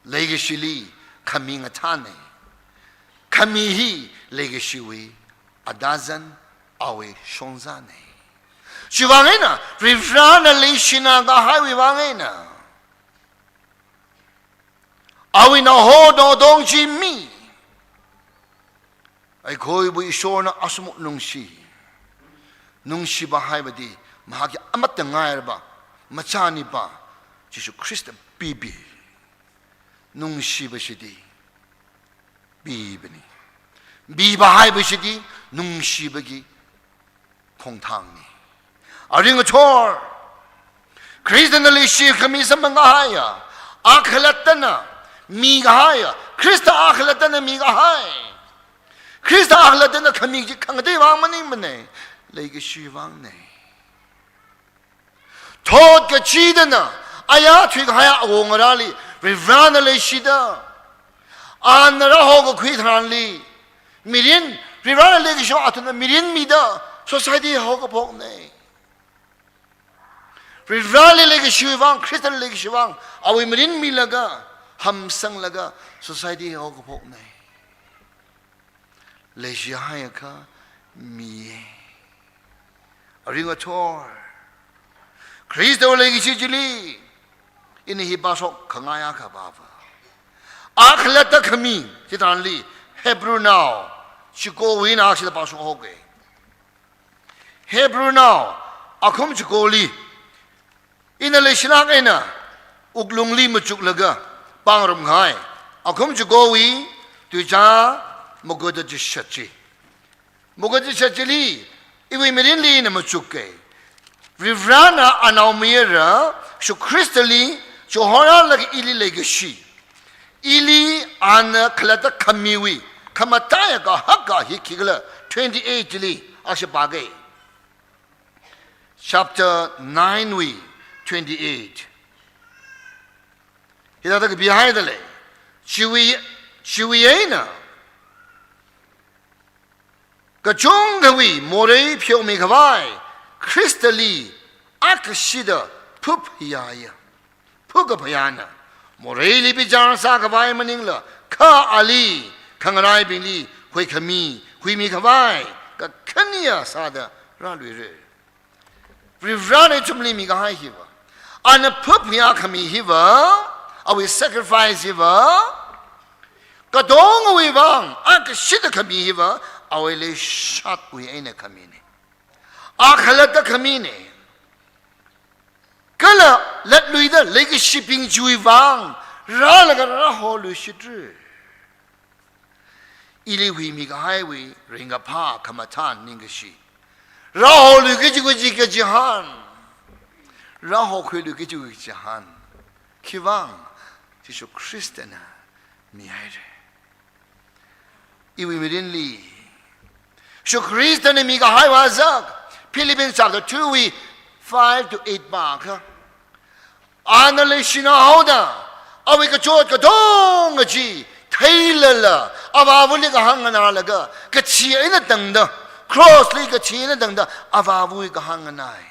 ꯂꯩꯒꯁꯤꯂꯤ ꯈꯃꯤ ꯉꯊꯥꯅꯦ꯫ ꯈꯃꯤ ꯍꯤ ꯂꯩꯒꯁꯤꯋꯤ adazan awui shongzanei. Chiwui vang eina, Varivarana leishina kahaiwui vang eina, awui naoho naotong chi mi. Aikhoibu Ishorna asumuk nungshi. Nungshiba haibadi, mahākya amata ngairaba, machanipa, Jishu Khrista pipi. Nungshiba shidi, pibani. Piba haiba shidi, nungshibagi khongthangni. Aring achor, Khristana leishi khami samphang kahaiya, akhalattana mi kahaiya, Khrista akhalattana mi kahai. Khrista akhalattana khami chi khangatei vang maningmanei, leikashi vangnei. Thot kachidana, aya thuikahaiya awongarāli, Varivarana leishida, ana rāhokakhui tharanli, mirin, Varivarana leikashi athumna mirin mida, society haokaphoknei. Varivarali leikashi vang, Khristali leikashi vang, awui mirin milaga, hamsanglaga, society haokaphoknei. Leishi haiakha mi. Aring achor, Khristawui leikashi chili, ina hi pāshok khangaiya kha pāva. Akhalatta khami, chitharanli, Hebrew nao, chikowui eina shida pāshok hoke. Hebrew nao, akhum chikoli, ina leishilāk eina, wuklungli machuklaga, pāngarum kahai, akhum chikowui, tuicha, maguda chishat chi. Maguda chishat chili, iwui mirinli ina machuke. Varivarana anaomayara, Jishu Khristali, chihorālaga ili leikashi. Ili ana khalatta khamiwui, khamataiya kahaka hi khikhala, twenty-eight chili, ashi pāke. Chapter nine wui twenty-eight. Hithāda kapihaida lei. Chiwui, chiwui eina, kachungkhawui morei pheomi khavai, Khristali akashida phuphayāya. Phukaphayāna, moreili bichar sākhavai maningla, kha ali, khangaraibingli, huikhami, huimi khavai, kakhaneya sāda rāluira. Varivarana ithumli mikahai hiva, ana phuphayā khami hiva, awui sacrifice hiva, katongawui vang, akashida khami hiva, awui leishatwui eina khamine. Akhalatta khamine. Kala latluida leikashibing chiwui vang, rālaga rāholuishitra. Ili huimi kahaiwui, ringkaphā khamathān ningkashi. Rāholuiki chiwui chi kachihān. Rāhokhuiluiki chiwui kachihān. Khiwui vang, Jishu Khristana mihaira. Iwui mirinli, Jishu Khristana mikahaiwui azak, Philippians chapter two wui five to eight pākha. Ana leishina haoda, awui kachot katonga chi, theilala, avāvali kahāng nganālaga, kachi eina tangda, cross li kachi eina tangda, avāvawui kahāng nganāi.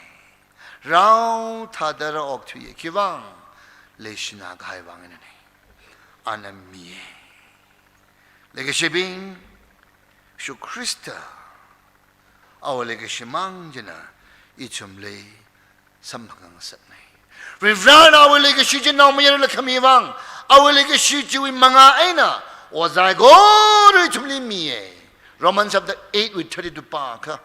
Rao thāda rāokthuiya khiwui vang, leishina kahai vang einanei. Ana miye. Leikashibing, Jishu Khrista, awui leikashi mang china, ithumli samphang ngasaknei. Varivarana awui leikashi chi naomayarala khami vang, awui leikashi chiwui mangā eina, ot saikora ithumli miye. Romans chapter eight wui thirty-two pākha.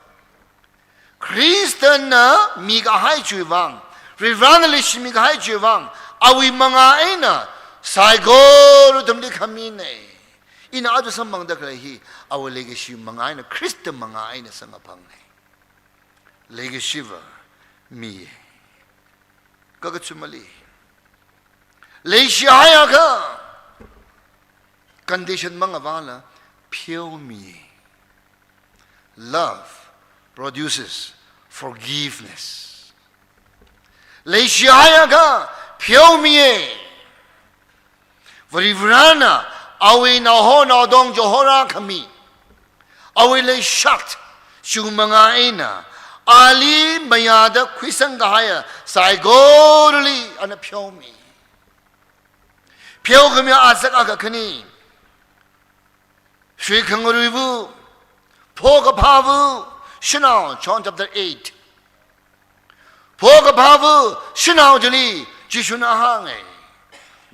Khristana mikahai chiwui vang, Varivarana leishimi kahai chiwui vang, awui mangā eina, saikora ithumli khaminei. Ina aja samphangda khalei hi, awui leikashi mangā eina, Khrista mangā eina samphangphangei. Leikashiva miye. Kakachumali, leishi haiakha, condition mangavāla, pheomiye. Love produces forgiveness. Leishi haiakha, pheomiye. Varivarana, awui naoho naotong chihorā khami, awui leishat, chiwui mangā eina, ali mayāda khuisang kahaiya, saikorali ana pheomi. Pheokhami azak akha khani, shuikhangaruiva, Phokaphāva shanao, John chapter eight. Phokaphāva shanao chili Jishuna hānga,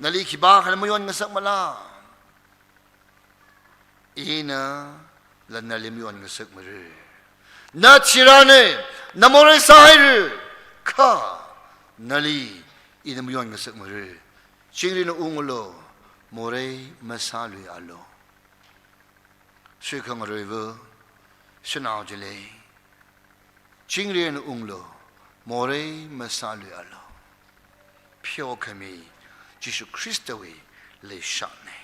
nali khipākhala mayon ngasakmala? Inala nali mayon ngasakmara. Na thirana, na morei sāhaira, kha nali ina mayon ngasakmara. Chingri eina unglu, morei masāluialu. Shikhangaruiva shanao chili, chingri eina unglu, morei masāluialu. Pheokhami Jishu Khristawui leishatna.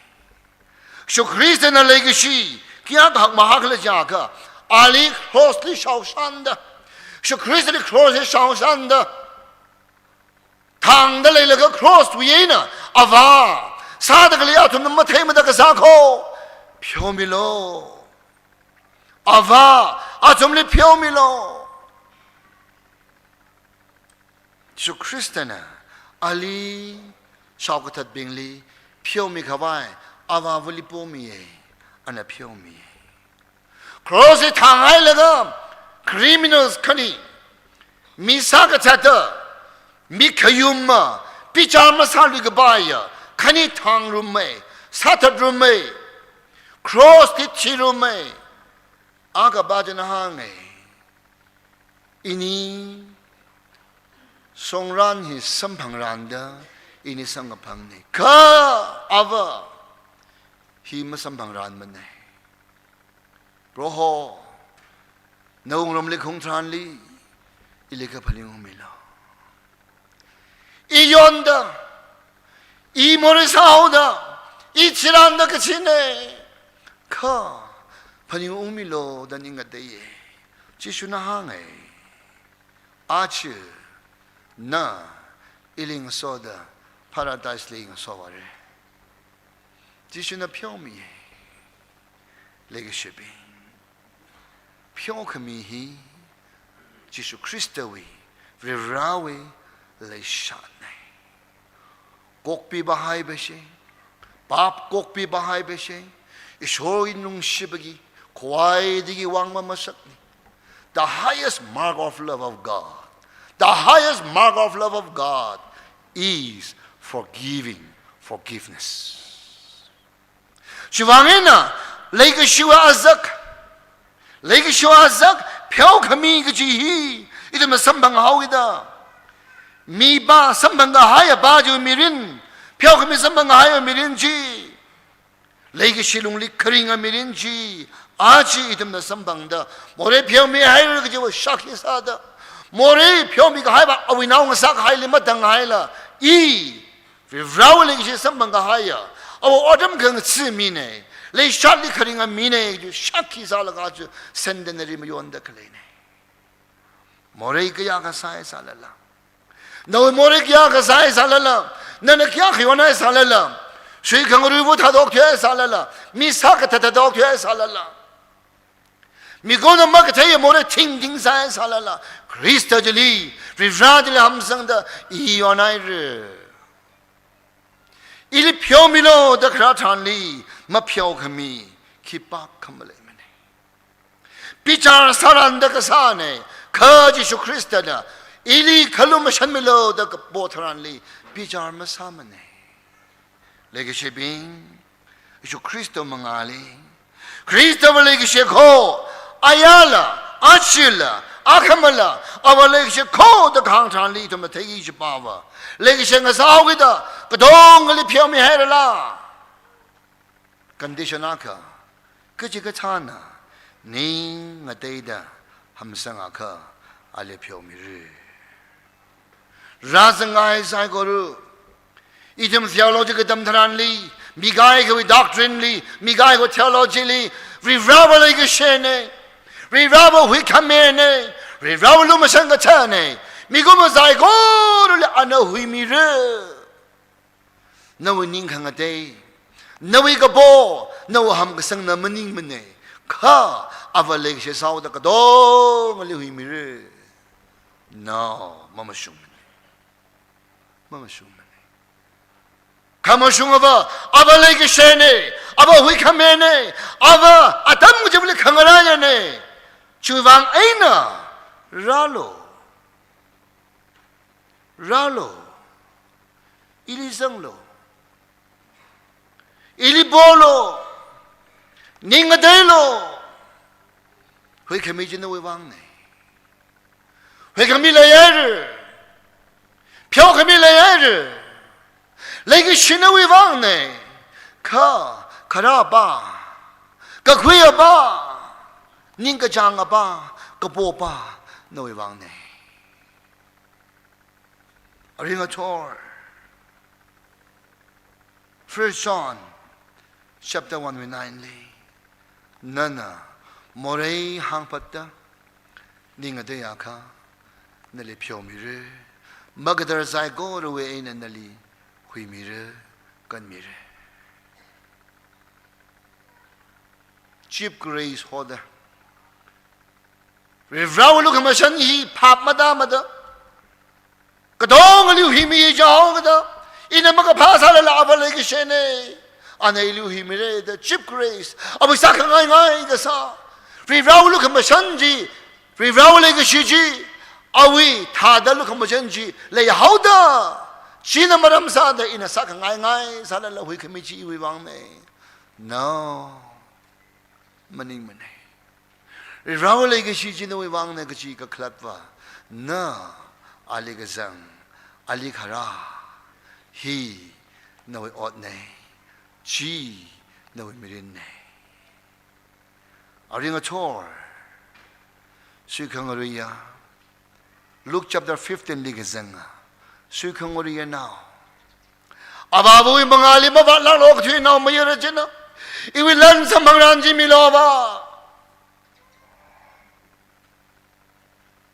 Jishu Khristana leikashi kayākha hakmahākhala jiakha, ali cross li shaoshanda, Jishu Khristali cross li shaoshanda, thangda leilaga cross wui eina, Avā, sāda khalei athumna matheimada kasā kho, pheomilu. Avā, athumli pheomilu. Jishu Khristana ali shaokathatbingli pheomikhavai Avāvali pomiya, ana pheomiya. Cross li thānghailaga criminals khani, mi sākathatda, mi khayumma, bichar masāluikapaiya khani thāngrumma, sāthatrumma, cross li thirumma. Akha pā china hānga, ini songran hi samphangranda, ini samkaphangna. Kha Avā, hi masamphangranmana. Proho, nawui wungrumli khaung tharanli, ili kha phaningungmilu. I yonda, i morei sāhaoda, i thiranda kachina, kha phaningungmilu da ning ngateiya. Jishuna hānga, aja na ili ngasoda paradise li ngasovāra. Jishuna pheomiya. Leikashibing, pheokhami hi Jishu Khristawui, Varivarāwui leishatna. Kokpibahaiba shi, pap kokpibahaiba shi, Ishorwui nungshibagi khwaidagi wang mamashakna. The highest mark of love of God, the highest mark of love of God is forgiving, forgiveness. Chiwuivang eina, leikashiwui azak, leikashiwui azak, pheokhami kaji hi ithumna samphanghaoda, mipā samphangkahaiya pā chiwui mirin, pheokhami samphangkahaiya mirin chi, leikashi lungli kharinga mirin chi, aja ithumna samphangda, morei pheomihaira kajiwui shākhi sāda, morei pheomikahaiva awui nao ngasakhaili matanghaila, i Varivarāwui leikashi samphangkahaiya, awui otram khangatha mina, leishatli kharinga mina, kaji shākhi sālaga aja centenary mayonda khaleina. Morei kayākha sāi sālala, nawui morei kayākha sāi sālala, nana kayākha yonhai sālala, shikhangaruiva thādokthuihai sālala, mi sākathat thādokthuihai sālala, mikumona makatheiya morei thingthing sāi sālala, Khrista chili, Varivarā chili hamsangda i yonhaira. Ili pheomilu da kharā tharanli mapheokhami khipākha maleimana. Bichar sāranda kasāna, kha Jishu Khristana ili khalumashanmilu da kapo tharanli bichar masāmana. Leikashibing, Jishu Khrista mangāli, Khristava leikashi kho, ayāla, ajala, akhamala, ava leikashi kho da kahāng tharanli ithumna theiki kajiva, leikashi ngasāhaokida katongali pheomihairala? Condition akha, kachikathāna ning ngateida hamsangakha ali pheomira. Rāzangai saikora, ithum theology katam tharanli, mikahaiwui doctrine li, mikahaiwui theology li, Varivarāva leikashina, Varivarāva huikhamina, Varivarāva lumashan kathāna, mikumo saikorali ana huimira. Nawui ning khangatei, nawui kapo, nawui hamkasangna maningmana, kha ava leikashi sāhaoda katongali huimira. No, mamashungmana. Mamashungmana. Khamashungava, ava leikashina, Ava huikhamene, ava atam kachivali khangarāyane. Chiwuivang eina, rālu. Rālu. Ili zanglu. Ili polu. Ning ngateilu. Huikhami chi nawui vangna. Huikhami leihaira. Pheokhami leihaira. Leikashi nawui vangna. Kha, kharāpa, kakhuiapa, ningkachāngapa, kapopā nawui vangna. Aring athor, First John chapter one verse nine li, nana morei hāngphatda ning ngateiakha, nali pheomira, makadar saikorawui eina nali huimira, kanmira. Cheap grace hoda, Varivarawui lukhamashan hi phap matāmada, katongali huimi jihaokida, ina makaphā sālala ava leikashina, ana ili huimira da cheap grace, awui sākhangaingai kasā. Varivarawui lukhamashan chi, Varivarawui leikashi chi, awui thāda lukhamashan chi leihaoda, china maram sāda ina sākhangaingai sālala huikhami chi iwui vangna. No. Maningmana. Varivarawui leikashi chi nawui vangna kachi kakhalatva, na ali kazang, ali kharā, hi nawui otna, chi nawui mirinna. Aring athor, suikhangaruiya, Luke chapter fifteen li kazanga, suikhangaruiya nao. Avāvawui mangāli mavātlāklu kathui naomayara china, iwui lan samphangran chi milu ava.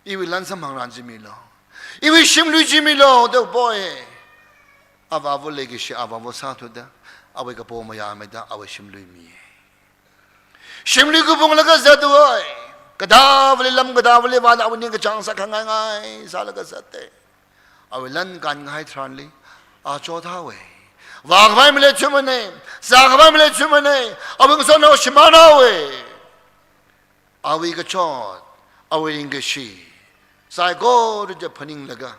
Iwui lan samphangran chi milu. Iwui shimlui chi milu, da poi. Avāva leikashi avāva sāthuda, awui kapo mayāmeida, awui shimlui mi. Shimlui kaphunglaga zatdoi. Katāvali lam katāvali vāda awui ningkachāng sākhangaingai sālaga zatta. Awui lan kānkahai tharanli, a chothaowa. Vākhavai maleithumana, zākhavai maleithumana, awui ngasotnao shimānhaowa. Awui kachot, awui ringkashi, saikora chi phaninglaga,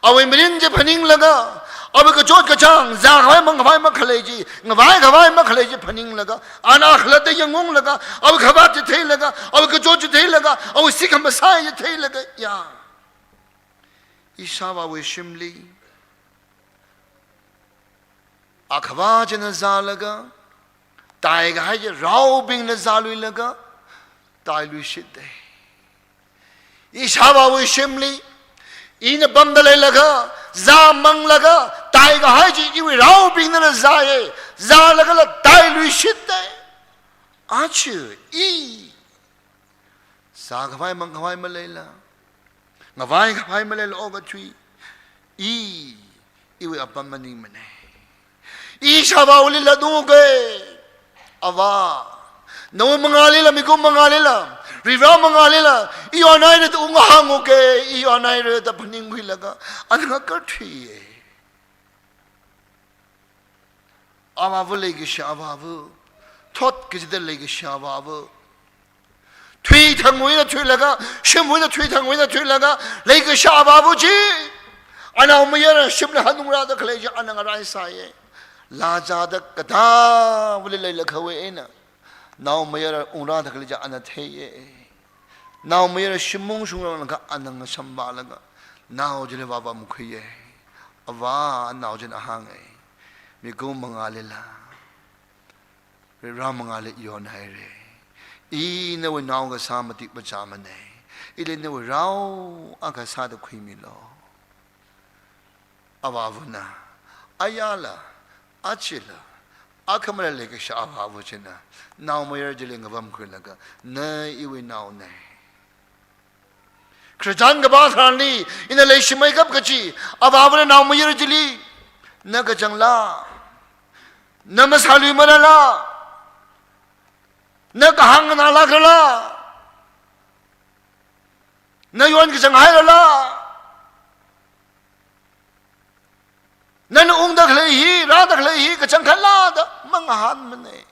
awui mirin chi phaninglaga, awui kachot kachāng, zākhavai mangkhavai makhalei chi, ngavaikhavai makhalei chi phaninglaga, ana khalatta yangunglaga, awui khavāt chi theilaga, awui kachot chi theilaga, awui sik khamasai chi theilaga, ya. Ishāvāwui shimli, akhavā china zālaga, taikahai chi raobingna zāluilaga, tailuishitta. Ishāvāwui shimli, ina pamda leilaga, zāmanglaga, taikahai chi iwui raobingnala zāya, zālagala tailuishitta. Aja, i zākhavai mangkhavai maleila, ngavaikhavai maleila okathui, i, iwui apam maningmana. Ishāvāwuilila dunga, Avā, nawui mangālila, mikumo mangālila, Varivara mangālila, i onhaira da unghānga, i onhaira da phaningkhuilaga, ana ngakarthuiya. Avāva leikashi avāva, thot kachida leikashi avāva. Thuithangwui eina thuilaga, shimwui eina thuithangwui eina thuilaga, leikashi avāva chi, anaomayara shimli hanungrāda khalei chi ana ngaraisāya. Laa zāda katāvali leilakhawui eina, naomayara ungrāda khalei chi ana theiya. Naomayara shim ungshungranglaga ana ngashamvālaga, nao chili vāpamkhuiya. Avā, nao china hānga, mikumo mangālila, Varivara mangāli i onhaira. I nawui nao kasā matik pachāmana. Ili nawui rao akha sāda khuimilu. Avāvana, ayāla, ajala, akhamala leikashi avāva china, naomayara chili ngapamkhuilaga, na iwui naona. Christian kapā tharanli, ina leishimeikap kachi, avāvana naomayara chili, na kachangla, na masāluimarala, na kahāng nganālākrala, na yon kachanghairala, nana ungda khalei hi, rāda khalei hi, kachangkhatla da mangahānmana.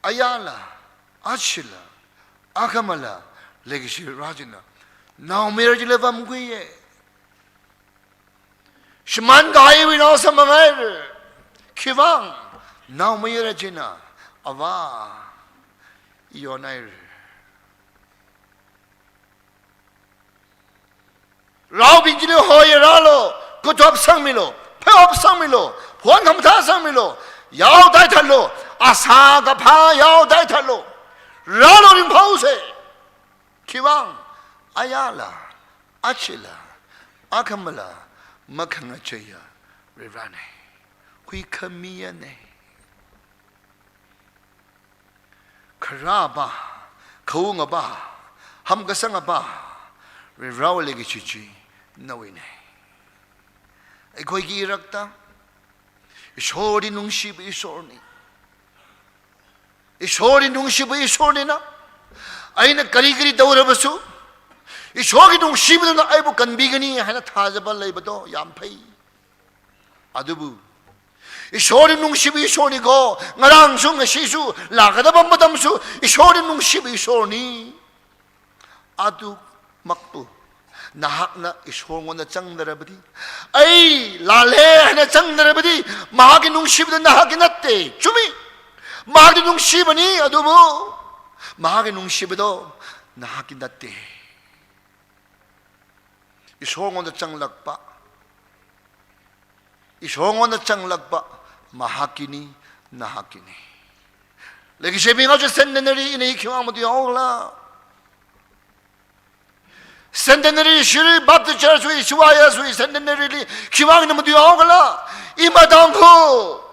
ayala, achila, akhamala leikashi Vare china naomayara chili vāmkhuiya. Shimān kahaiwui nao sāmangaira. Khiwuivang? Naomayara china Avā yonaira. Raobing chili hoiralo, kuthop sangmilo, phayop sangmilo, phon khamathā sangmilo, yaodai thanlo, asā kaphā yaodai thanlo, ralo ringphāsa. Khiwuivang? Ayala, achila, akhamala makhangacheiya Varena. Huikhamiyana. Kharāva, khaungava, hamkasangava, Varewui leikashi chi nawuina. ꯑꯩꯈꯣꯏꯒꯤ ꯏꯔꯛꯇ ꯏꯁꯣꯔꯗꯤ ꯅꯨꯡꯁꯤꯕ ꯏꯁꯣꯔꯅꯤ꯫ ꯏꯁꯣꯔꯗꯤ ꯅꯨꯡꯁꯤꯕ ꯏꯁꯣꯔꯅꯤꯅ ꯑꯩꯅ ꯀꯔꯤ ꯀꯔꯤ ꯇꯧꯔꯕꯁꯨ ꯏꯁꯣꯔꯒꯤ ꯅꯨꯡꯁꯤꯕꯗꯨꯅ ꯑꯩꯕꯨ ꯀꯟꯕꯤꯒꯅꯤ ꯍꯥꯏꯅ ꯊꯥꯖꯕ ꯂꯩꯕꯗꯣ ꯌꯥꯝ ꯐꯩ꯫ ꯑꯗꯨꯕꯨ ꯏꯁꯣꯔꯗꯤ ꯅꯨꯡꯁꯤꯕ ꯏꯁꯣꯔꯅꯤꯀꯣ, ꯉꯔꯥꯡꯁꯨ ꯉꯁꯤꯁꯨ ꯂꯥꯛꯀꯗꯕ ꯃꯇꯝꯁꯨ ꯏꯁꯣꯔꯗꯤ ꯅꯨꯡꯁꯤꯕ ꯏꯁꯣꯔꯅꯤ꯫ ꯑꯗꯨꯃꯛꯄꯨ ꯅꯍꯥꯛꯅ ꯏꯁꯣꯔꯉꯣꯟꯗ ꯆꯪꯗ꯭ꯔꯕꯗꯤ, ꯑꯩ ꯂꯥꯜꯂꯦ ꯍꯥꯏꯅ ꯆꯪꯗ꯭ꯔꯕꯗꯤ, ꯃꯍꯥꯛꯀꯤ ꯅꯨꯡꯁꯤꯕꯗꯨ ꯅꯍꯥꯛꯀꯤ ꯅꯠꯇꯦ꯫ ꯆꯨꯝꯃꯤ, ꯃꯍꯥꯛꯇꯤ ꯅꯨꯡꯁꯤꯕꯅꯤ, ꯑꯗꯨꯕꯨ ꯃꯍꯥꯛꯀꯤ ꯅꯨꯡꯁꯤꯕꯗꯣ ꯅꯍꯥꯛꯀꯤ ꯅꯠꯇꯦ꯫ ꯏꯁꯣꯔꯉꯣꯟꯗ ꯆꯪꯂꯛꯄ, ꯏꯁꯣꯔꯉꯣꯟꯗ ꯆꯪꯂꯛꯄ ꯃꯍꯥꯛꯀꯤꯅꯤ, ꯅꯍꯥꯛꯀꯤꯅꯤ꯫ ꯂꯩꯀꯤꯁꯦꯕꯤꯡ ꯍꯥꯎꯁ ꯁꯦꯟꯇꯦꯅꯔꯤ ꯏꯅ ꯏ ꯈꯤꯋꯥꯡ ꯃꯗꯨ ꯌꯥꯎꯒꯂꯥ? ꯁꯦꯟꯇꯦꯅꯔꯤ ꯁꯤꯔꯤ ꯕꯥꯞꯇꯤꯁ ꯆꯔꯆ ꯁꯨꯏ, ꯁꯤꯋꯥꯌꯥ ꯁꯨꯏ ꯁꯦꯟꯇꯦꯅꯔꯤꯂꯤ ꯈꯤꯋꯥꯡꯅ ꯃꯗꯨ ꯌꯥꯎꯒꯂꯥ? ꯏꯃꯥ ꯇꯥꯡꯈꯨ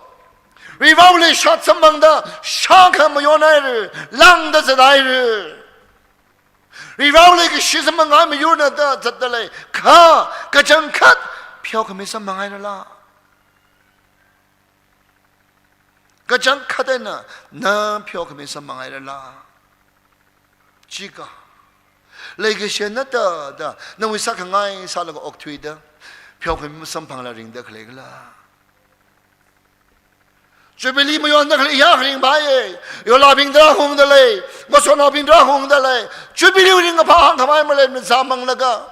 ꯔꯤꯚꯥꯏꯚꯦꯜ ꯁꯥꯠ ꯁꯝꯃꯥꯡꯗ ꯁꯥꯈ ꯃꯌꯣꯟ ꯍꯥꯏꯔ, ꯂꯥꯡꯗ ꯆꯠ ꯍꯥꯏꯔ꯫ ꯔꯤꯚꯥꯏꯚꯦꯜ ꯂꯩꯀꯤ ꯁꯤꯖꯝ ꯃꯉꯥ ꯃꯌꯨꯔꯅ ꯗ ꯆꯠꯇ ꯂꯩ꯫ ꯈ, ꯀꯆꯪ ꯈꯠ ꯐꯤꯌꯥꯎ ꯈꯃꯤ ꯁꯝ ꯃꯉꯥꯏꯔꯂꯥ? ꯀꯆꯪ ꯈꯠ ꯑꯩꯅ ꯅ ꯐꯤꯌꯥꯎ ꯈꯃꯤ ꯁꯝ ꯃꯉꯥꯏꯔꯂꯥ? ꯆꯤꯀ ꯂꯩꯀꯤ ꯁꯦꯟꯅ ꯇ ꯗ ꯅꯪ ꯋꯤꯁꯥ ꯈꯉꯥꯏ ꯁꯥꯂꯒ ꯑꯣꯛꯊꯨꯏꯗ ꯐꯤꯌꯥꯎ ꯈꯃꯤ ꯁꯝ ꯐꯪꯂ ꯔꯤꯡꯗ ꯈꯂꯩꯒꯂꯥ? Jubilee mayonda khalei ya kharing baiye. Yolabing dra hungda lei. Masonaobing dra hungda lei. Jubilee ring apha hang khamai malei min samang laga.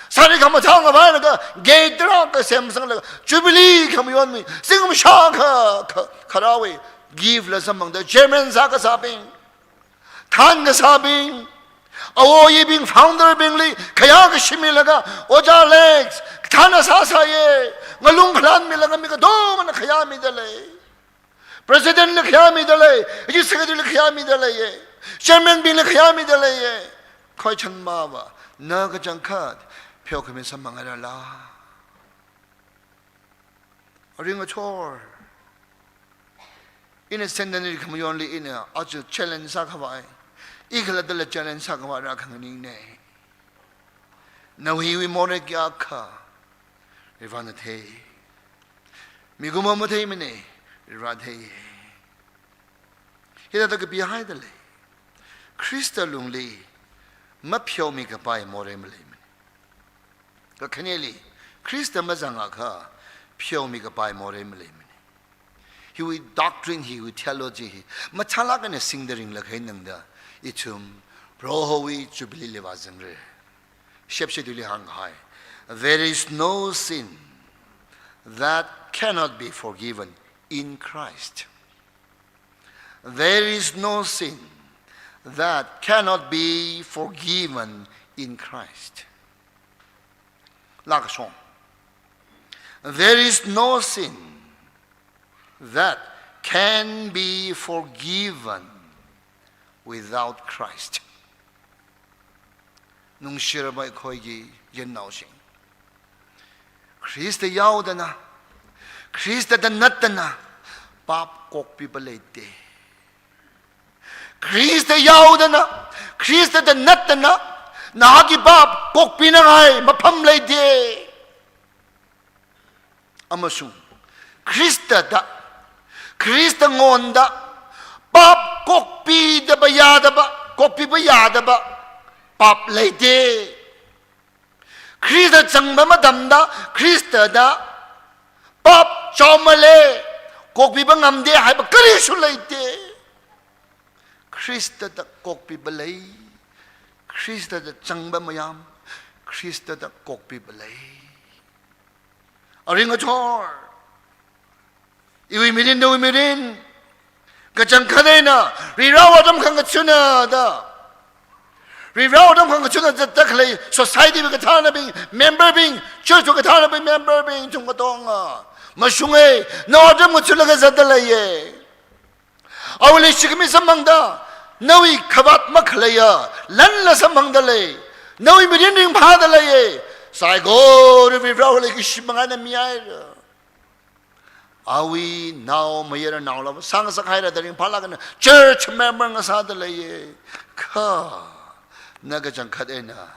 Sari khamathang khamai laga. Gate dra kasem sanglaga. Jubilee khamayon mi. Singum sha kha, kha, kharawi. Give la samangda. Chairman sa kasābing, thān kasābing, awoyibing, founder bingli khayā kashimilaga, Ojā Alex, thāna sāsāye, ngalung khalanmilaga mi kadomana khayāmida lei. President li khayāmida lei, Executive Secretary li khayāmida leiye, Chairman bingli khayāmida leiye. Khoi chanmava, na kachangkhat pheokhami samang ngarala? Aring achor. Ina centenary khamayonli ina aja challenge sākhavai. Ikhala dala challenge sākhavai rākhanganingne. Nahiwui morei kayākha Varena thei. Miguma matheimane, Varena thei. Hithāda kapihaida lei. Khrista lungli mapheomikapai morei maleimane. Kakhaneli, Khrista mazangakha pheomikapai morei maleimane. Hiwui doctrine, hiwui theology hi mathālāk eina singda ringlakhai nangda, ithum Prohowui Jubilee li vāzangre. Shepsheduli hānghai, "There is no sin that cannot be forgiven in Christ." There is no sin that cannot be forgiven in Christ. Lākashong. There is no sin that can be forgiven without Christ. Nungshiramai khoigi yennaoshing. Khrista yaodana, Khrista da nattana, pap kokpipa leite. Khrista yaodana, Khrista da nattana, nahaki pap kokpinangai mapham leite. Amashung Khrista da, Khrista ngonda, pap kokpidaba yadaba, kokpiba yadaba, pap leite. Khrista zangba matamda, Khrista da, pap chaomale, kokpiba ngamde haiba karisu leite. Khrista da kokpipa lei. Khrista da changpa mayam, Khrista da kokpipa lei. Aring athor, iwui mirin, nawui mirin, kachangkhat eina, Varivarāwui atam khangachunna da, Varivarāwui atam khangachunna zatda khalei society wui kathānabing, member bing, church wui kathānabing, member bing, ithum katonga mashunga, nawui atam khangachunlaga zatda leiya. Awui leishikhami samphangda, nawui khavāt makhaleiya lanla samphangda lei, nawui mirin ringphāda leiya. Saikora Varivarāwui leikashi mangāna mihaira. Awui naomayara naolava sāngasakhaira da ringphālāk eina church member ngasāda leiya. Kha na kachangkhat eina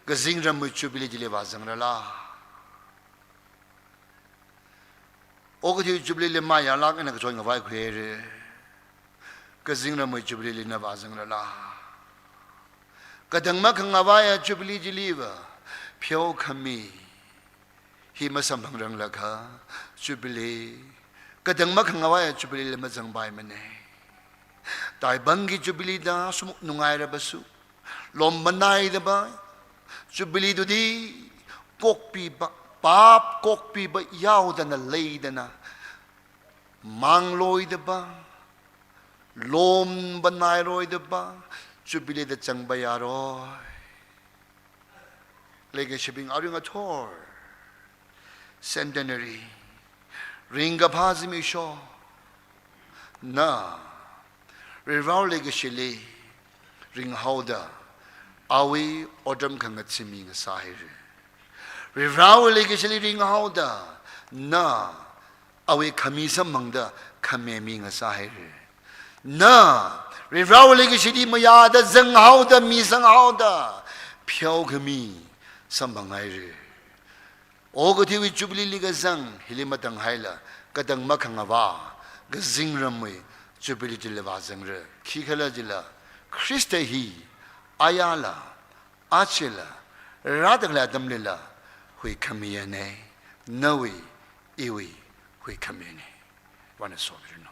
kazingramwui jubilee chili vāzangrala? Okathuiwui jubilee li mayālāk eina kachon ngavaikhuihaira. Kazingramwui jubilee li na vāzangrala? Katang makhangavaiya jubilee chiliva pheokhami hi masamphangranglakha jubilee, katang makhangavaiya jubilee li mazangpaimana. Taipangki jubilee da sumuk nungairāpasu, lom manaidapa jubilee tudi kokpipa, pap kokpipa yaodana leidana, mangloidapa, lom manairoidapa jubilee da zangpa yaroi. Leikashibing, aring athor, centenary, ringkaphā zimiksho, na Varivarāwui leikashili ringhaoda awui otram khangachee mi ngasāhaira. Varivarāwui leikashili ringhaoda na awui khami samphangda khami mi ngasāhaira. Na Varivarāwui leikashili mayāda zanghaoda, mi zanghaoda pheokhami samphanghaira. Okathuiwui jubilee li kazang hili matanghaila, katang makhangavā kazingramwui jubilee chili vāzangra. Khikhalajila Khrista hi ayāla, achila, rāda khalei atamlila huikhamiyana, nawui iwui huikhamiyana. Vana somiranu.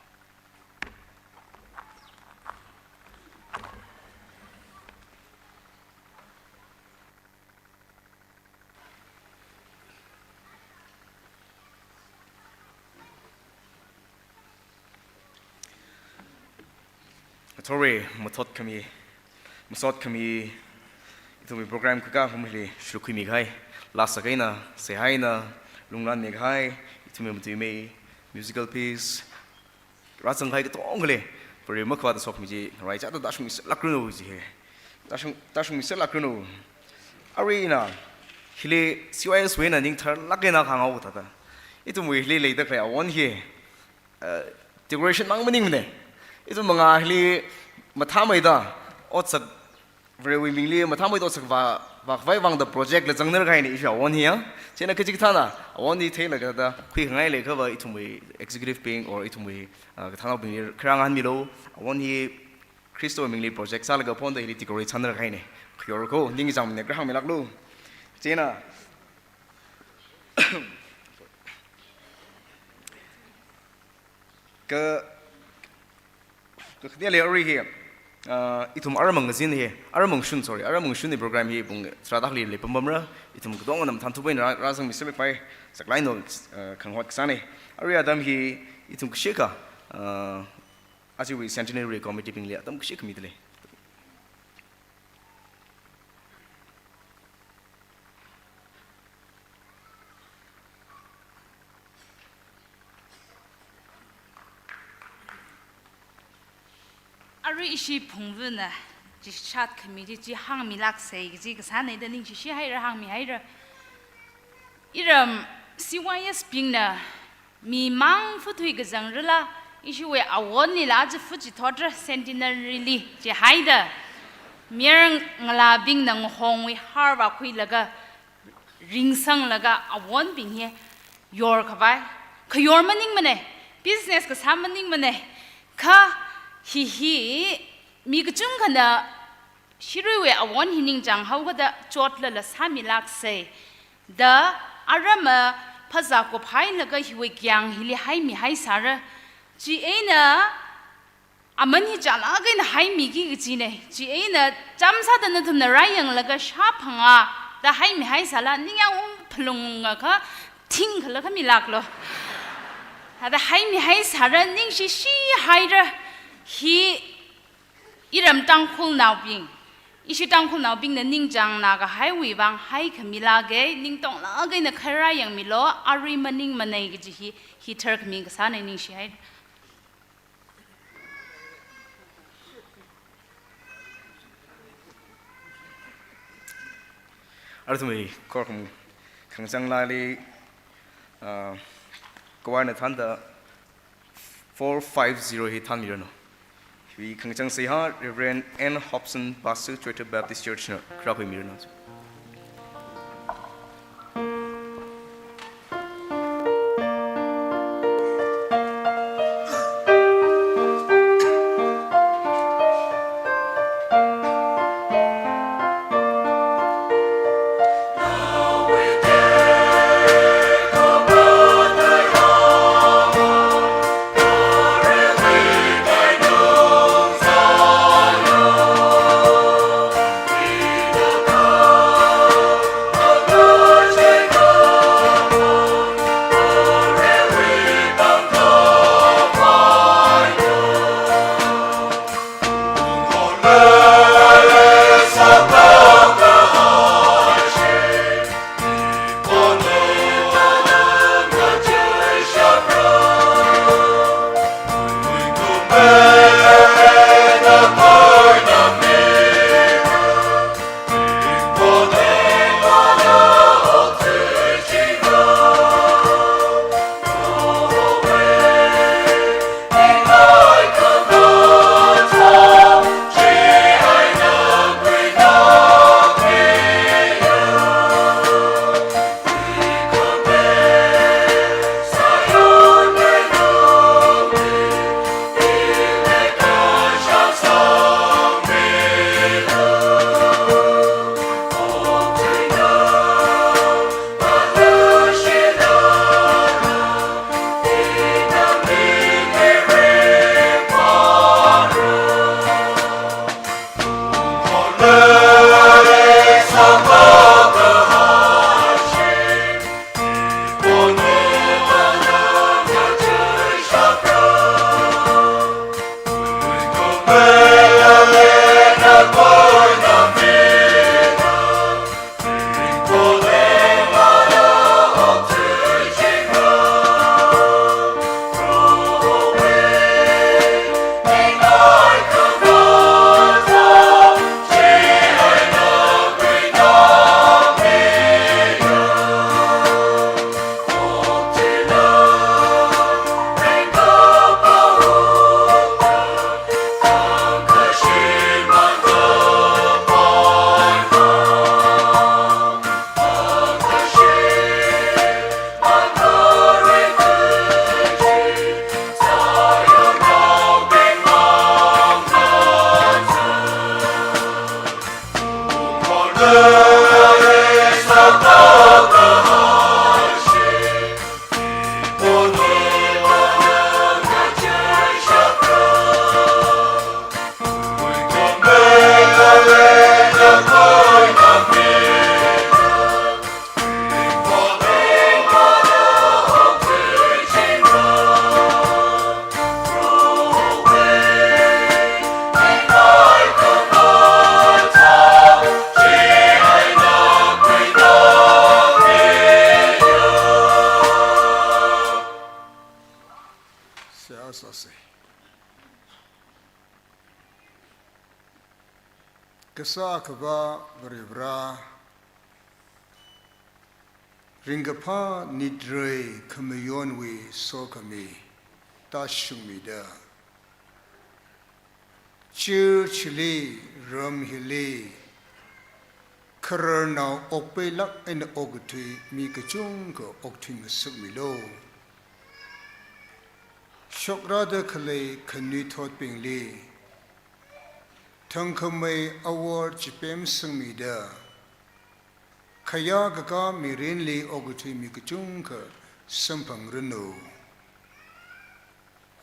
Athorwui mathotkhami, masotkhami, ithumwui program kaka humli shukhuimi kahai, lasa kaina, seihaina, lunglanmi kahai, ithumwui matuimi, musical piece, rāzang kahai katongali, pari makhavāta sokhami chi, ngarai chāda tāshungmiserlākranu jihe. Tāshung, tāshungmiserlākranu. Arui ina, hili C Y S wui eina ning tharlāk eina kahānghaowa thāda, ithumwui hili leida khalei awon hi, uh, decoration mang maningmana. Ithum mangā hili mathāmeida otsak, Varewui mingli mathāmeida otsak vā, vākhavai vāngda project la zangnarkahaina ishi awon hi ya. Chieina kachikathāna awon hi theilaga thāda khuikhangai leiakhava ithumwui executive bing or ithumwui, uh, kathānnaobingli kharā ngahānmilu. Awon hi Khristawui mingli project sālaga phonda hili decorate sānarkahaina. Khuiyor ko, ningchāngmana, kharā hāngmilāklu. Chieina ka, kakhaneli arui hi, ah, ithum aramang kazin hi, aramang shun, sorry, aramang shunwui program hi pung tharāda akhali leipamra, ithum katongana mathānthupaina rā, rāzangmiserpai, saklāk eina, ah, khangahot kasāna. Arui atam hi ithum kashikha, ah, ajawui centenary committee bingli atam kashikha mida lei. Arui ishi phungvana, chi shat committee chi hāngmilāksei kaji kasāna da ningshishi haira, hāngmi haira. Iram C Y S bingna mimang futhui kazangrala, ishiwui awonlila aja fut chithotra centenary li jihaida, mayar ngalābingna ngahongwui har vākhuilaga, ringsanglaga awonbing hi yorkhavai. Khayor maningmana, business kasā maningmana, kha hi hi mi kachungkhana shiruiwui awon hi ningchānghaokada chotlala sāmilāksei da, arama phazā kuphailaga hiwui kyang hili haimihaisāra. Chieina Aman hi chālāk eina haimiki kajina. Chieina chāmsāda nathumna rāyanglaga shāphangā da haimihaisāla ningyāng ungphalungakha thingkhala khamilāklo. Thāda haimihaisāra, ningshishihaira. Hi iram Tangkhulnaobing, ishi Tangkhulnaobingna ningchāng nākahaiwui vang haikhamilāka, ning tonglāk eina kharā yangmilo, arui maningmanei kaji hi, hi tharkhami kasāna, ningshihai. Arui ithumwui khorkhum khangachāng laili, ah, kawaina thānda four five zero hi thānmiranu. Hiwui khangachāng seihā Reverend N Hobson, Pastor, Choithar Baptist Church na kharā khuimiranu. Seihā sāsa. Kasā Akhava Varivarā, ringkaphā nitrei khamayonwui sokhami tāshungmida, church li, ram hili khararnao okpeilāk eina okathui mi kachungkha okthuingasakmilu. Shokrāda khalei khanuithotbingli thangkhamei awor chipemsangmida, khayākakā mirinli okathui mi kachungkha samphangranu.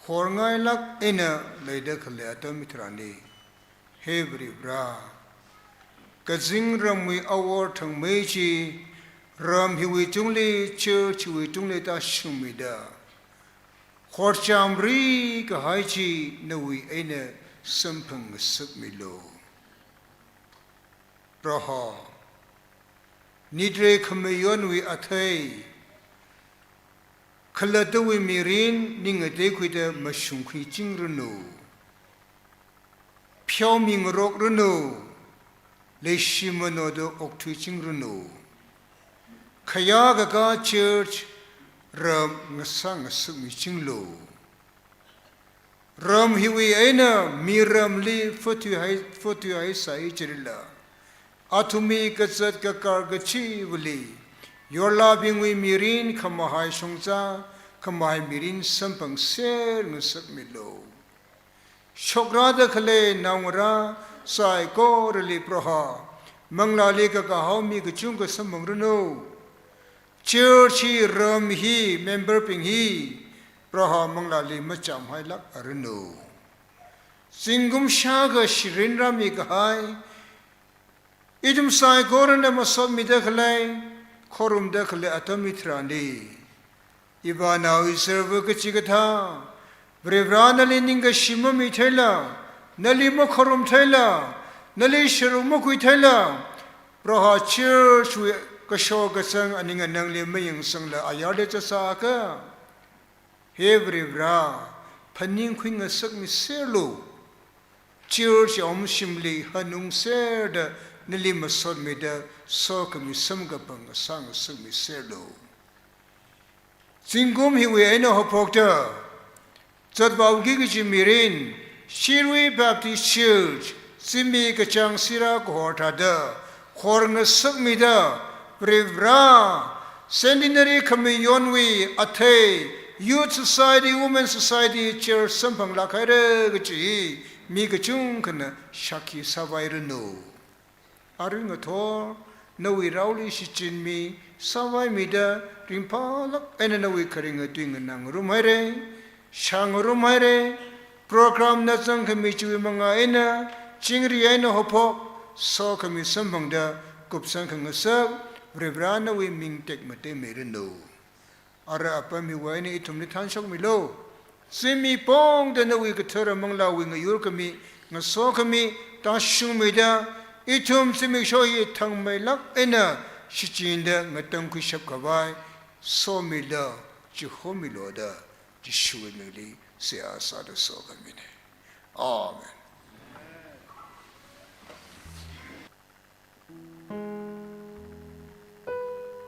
Khorngailāk eina leida khalei atam hitharanli, he Varivarā, kazingramwui awor thangmei chi ram hiwui tungli, church hiwui tungli tāshungmida, khorchamri kahai chi nawui eina samphang ngasakmilu. Proho, nitre khamayonwui athei, khalattawui mirin ning ngateikhuida mashungkhuichingranu. Pheomingarokranu, leishimanoda okthuichingranu. Khayākakā church ram ngasā ngasakmichinglu. Ram hiwui eina miramli phathuihai, phathuihaisai chirila, athumwui kazat kakar kachivali, yorlābingwui mirin khamahai shongza, khamahai mirin samphangser ngasakmilu. Shokrada khalei naongarā saikorali Proho, manglāli kakahao mi kachungkha samphangranu. Church hi, ram hi, member bing hi, Proho manglāli machamhailākaranu. Zingkum shākha shirin rāmi kahai, ithum saikorana masotmida khalei, khorumda khalei atam hitharanli, ivānao iserva kachikathā, Varivarā nali ningkashi mamitheila, nali makhorum theila, nali sharuk makhui theila, Proho church wui kashok kazang aning anangli mayangsangla ayarli zatsāakha, he Varivarā, phaningkhui ngasakmiserlu. Church awungshimli hanungserda nali masotmida sokhami samkaphang ngasā ngasakmiserlu. Zingkum hiwui eina haophokta, zatvāki kaji mirin, Shirui Baptist Church, zimik kachāng sirā kahor thāda, khor ngasakmida, Varivarā, Centenary Khamayonwui athei, Youth Society, Women Society, Church samphanglāk haira kaji, mi kachungkhana shākhi sāvairanu. Arui ngathor, nawui raoli shichinmi sāvaimida, ringphālāk eina nawui kharinga tui nganāngarum haira, shāngarum haira, program na zangkhami chiwui manga eina, chingri eina haophok, sokhami samphangda, kupsang khangasak, Varivarā nawui ming tekmateimiranu. Ara apam hiwui eina ithumli thanshokmilu. Zimik pongda nawui kathara manglāwui ngayurkhami, ngasokhami, tāshungmida, ithum zimiksho hi thangmeilāk eina shichinda ngatangkhuishap khavai, somilu, chihomilu da, Jishuwui mingli seihā sāda sokhamina. Amen.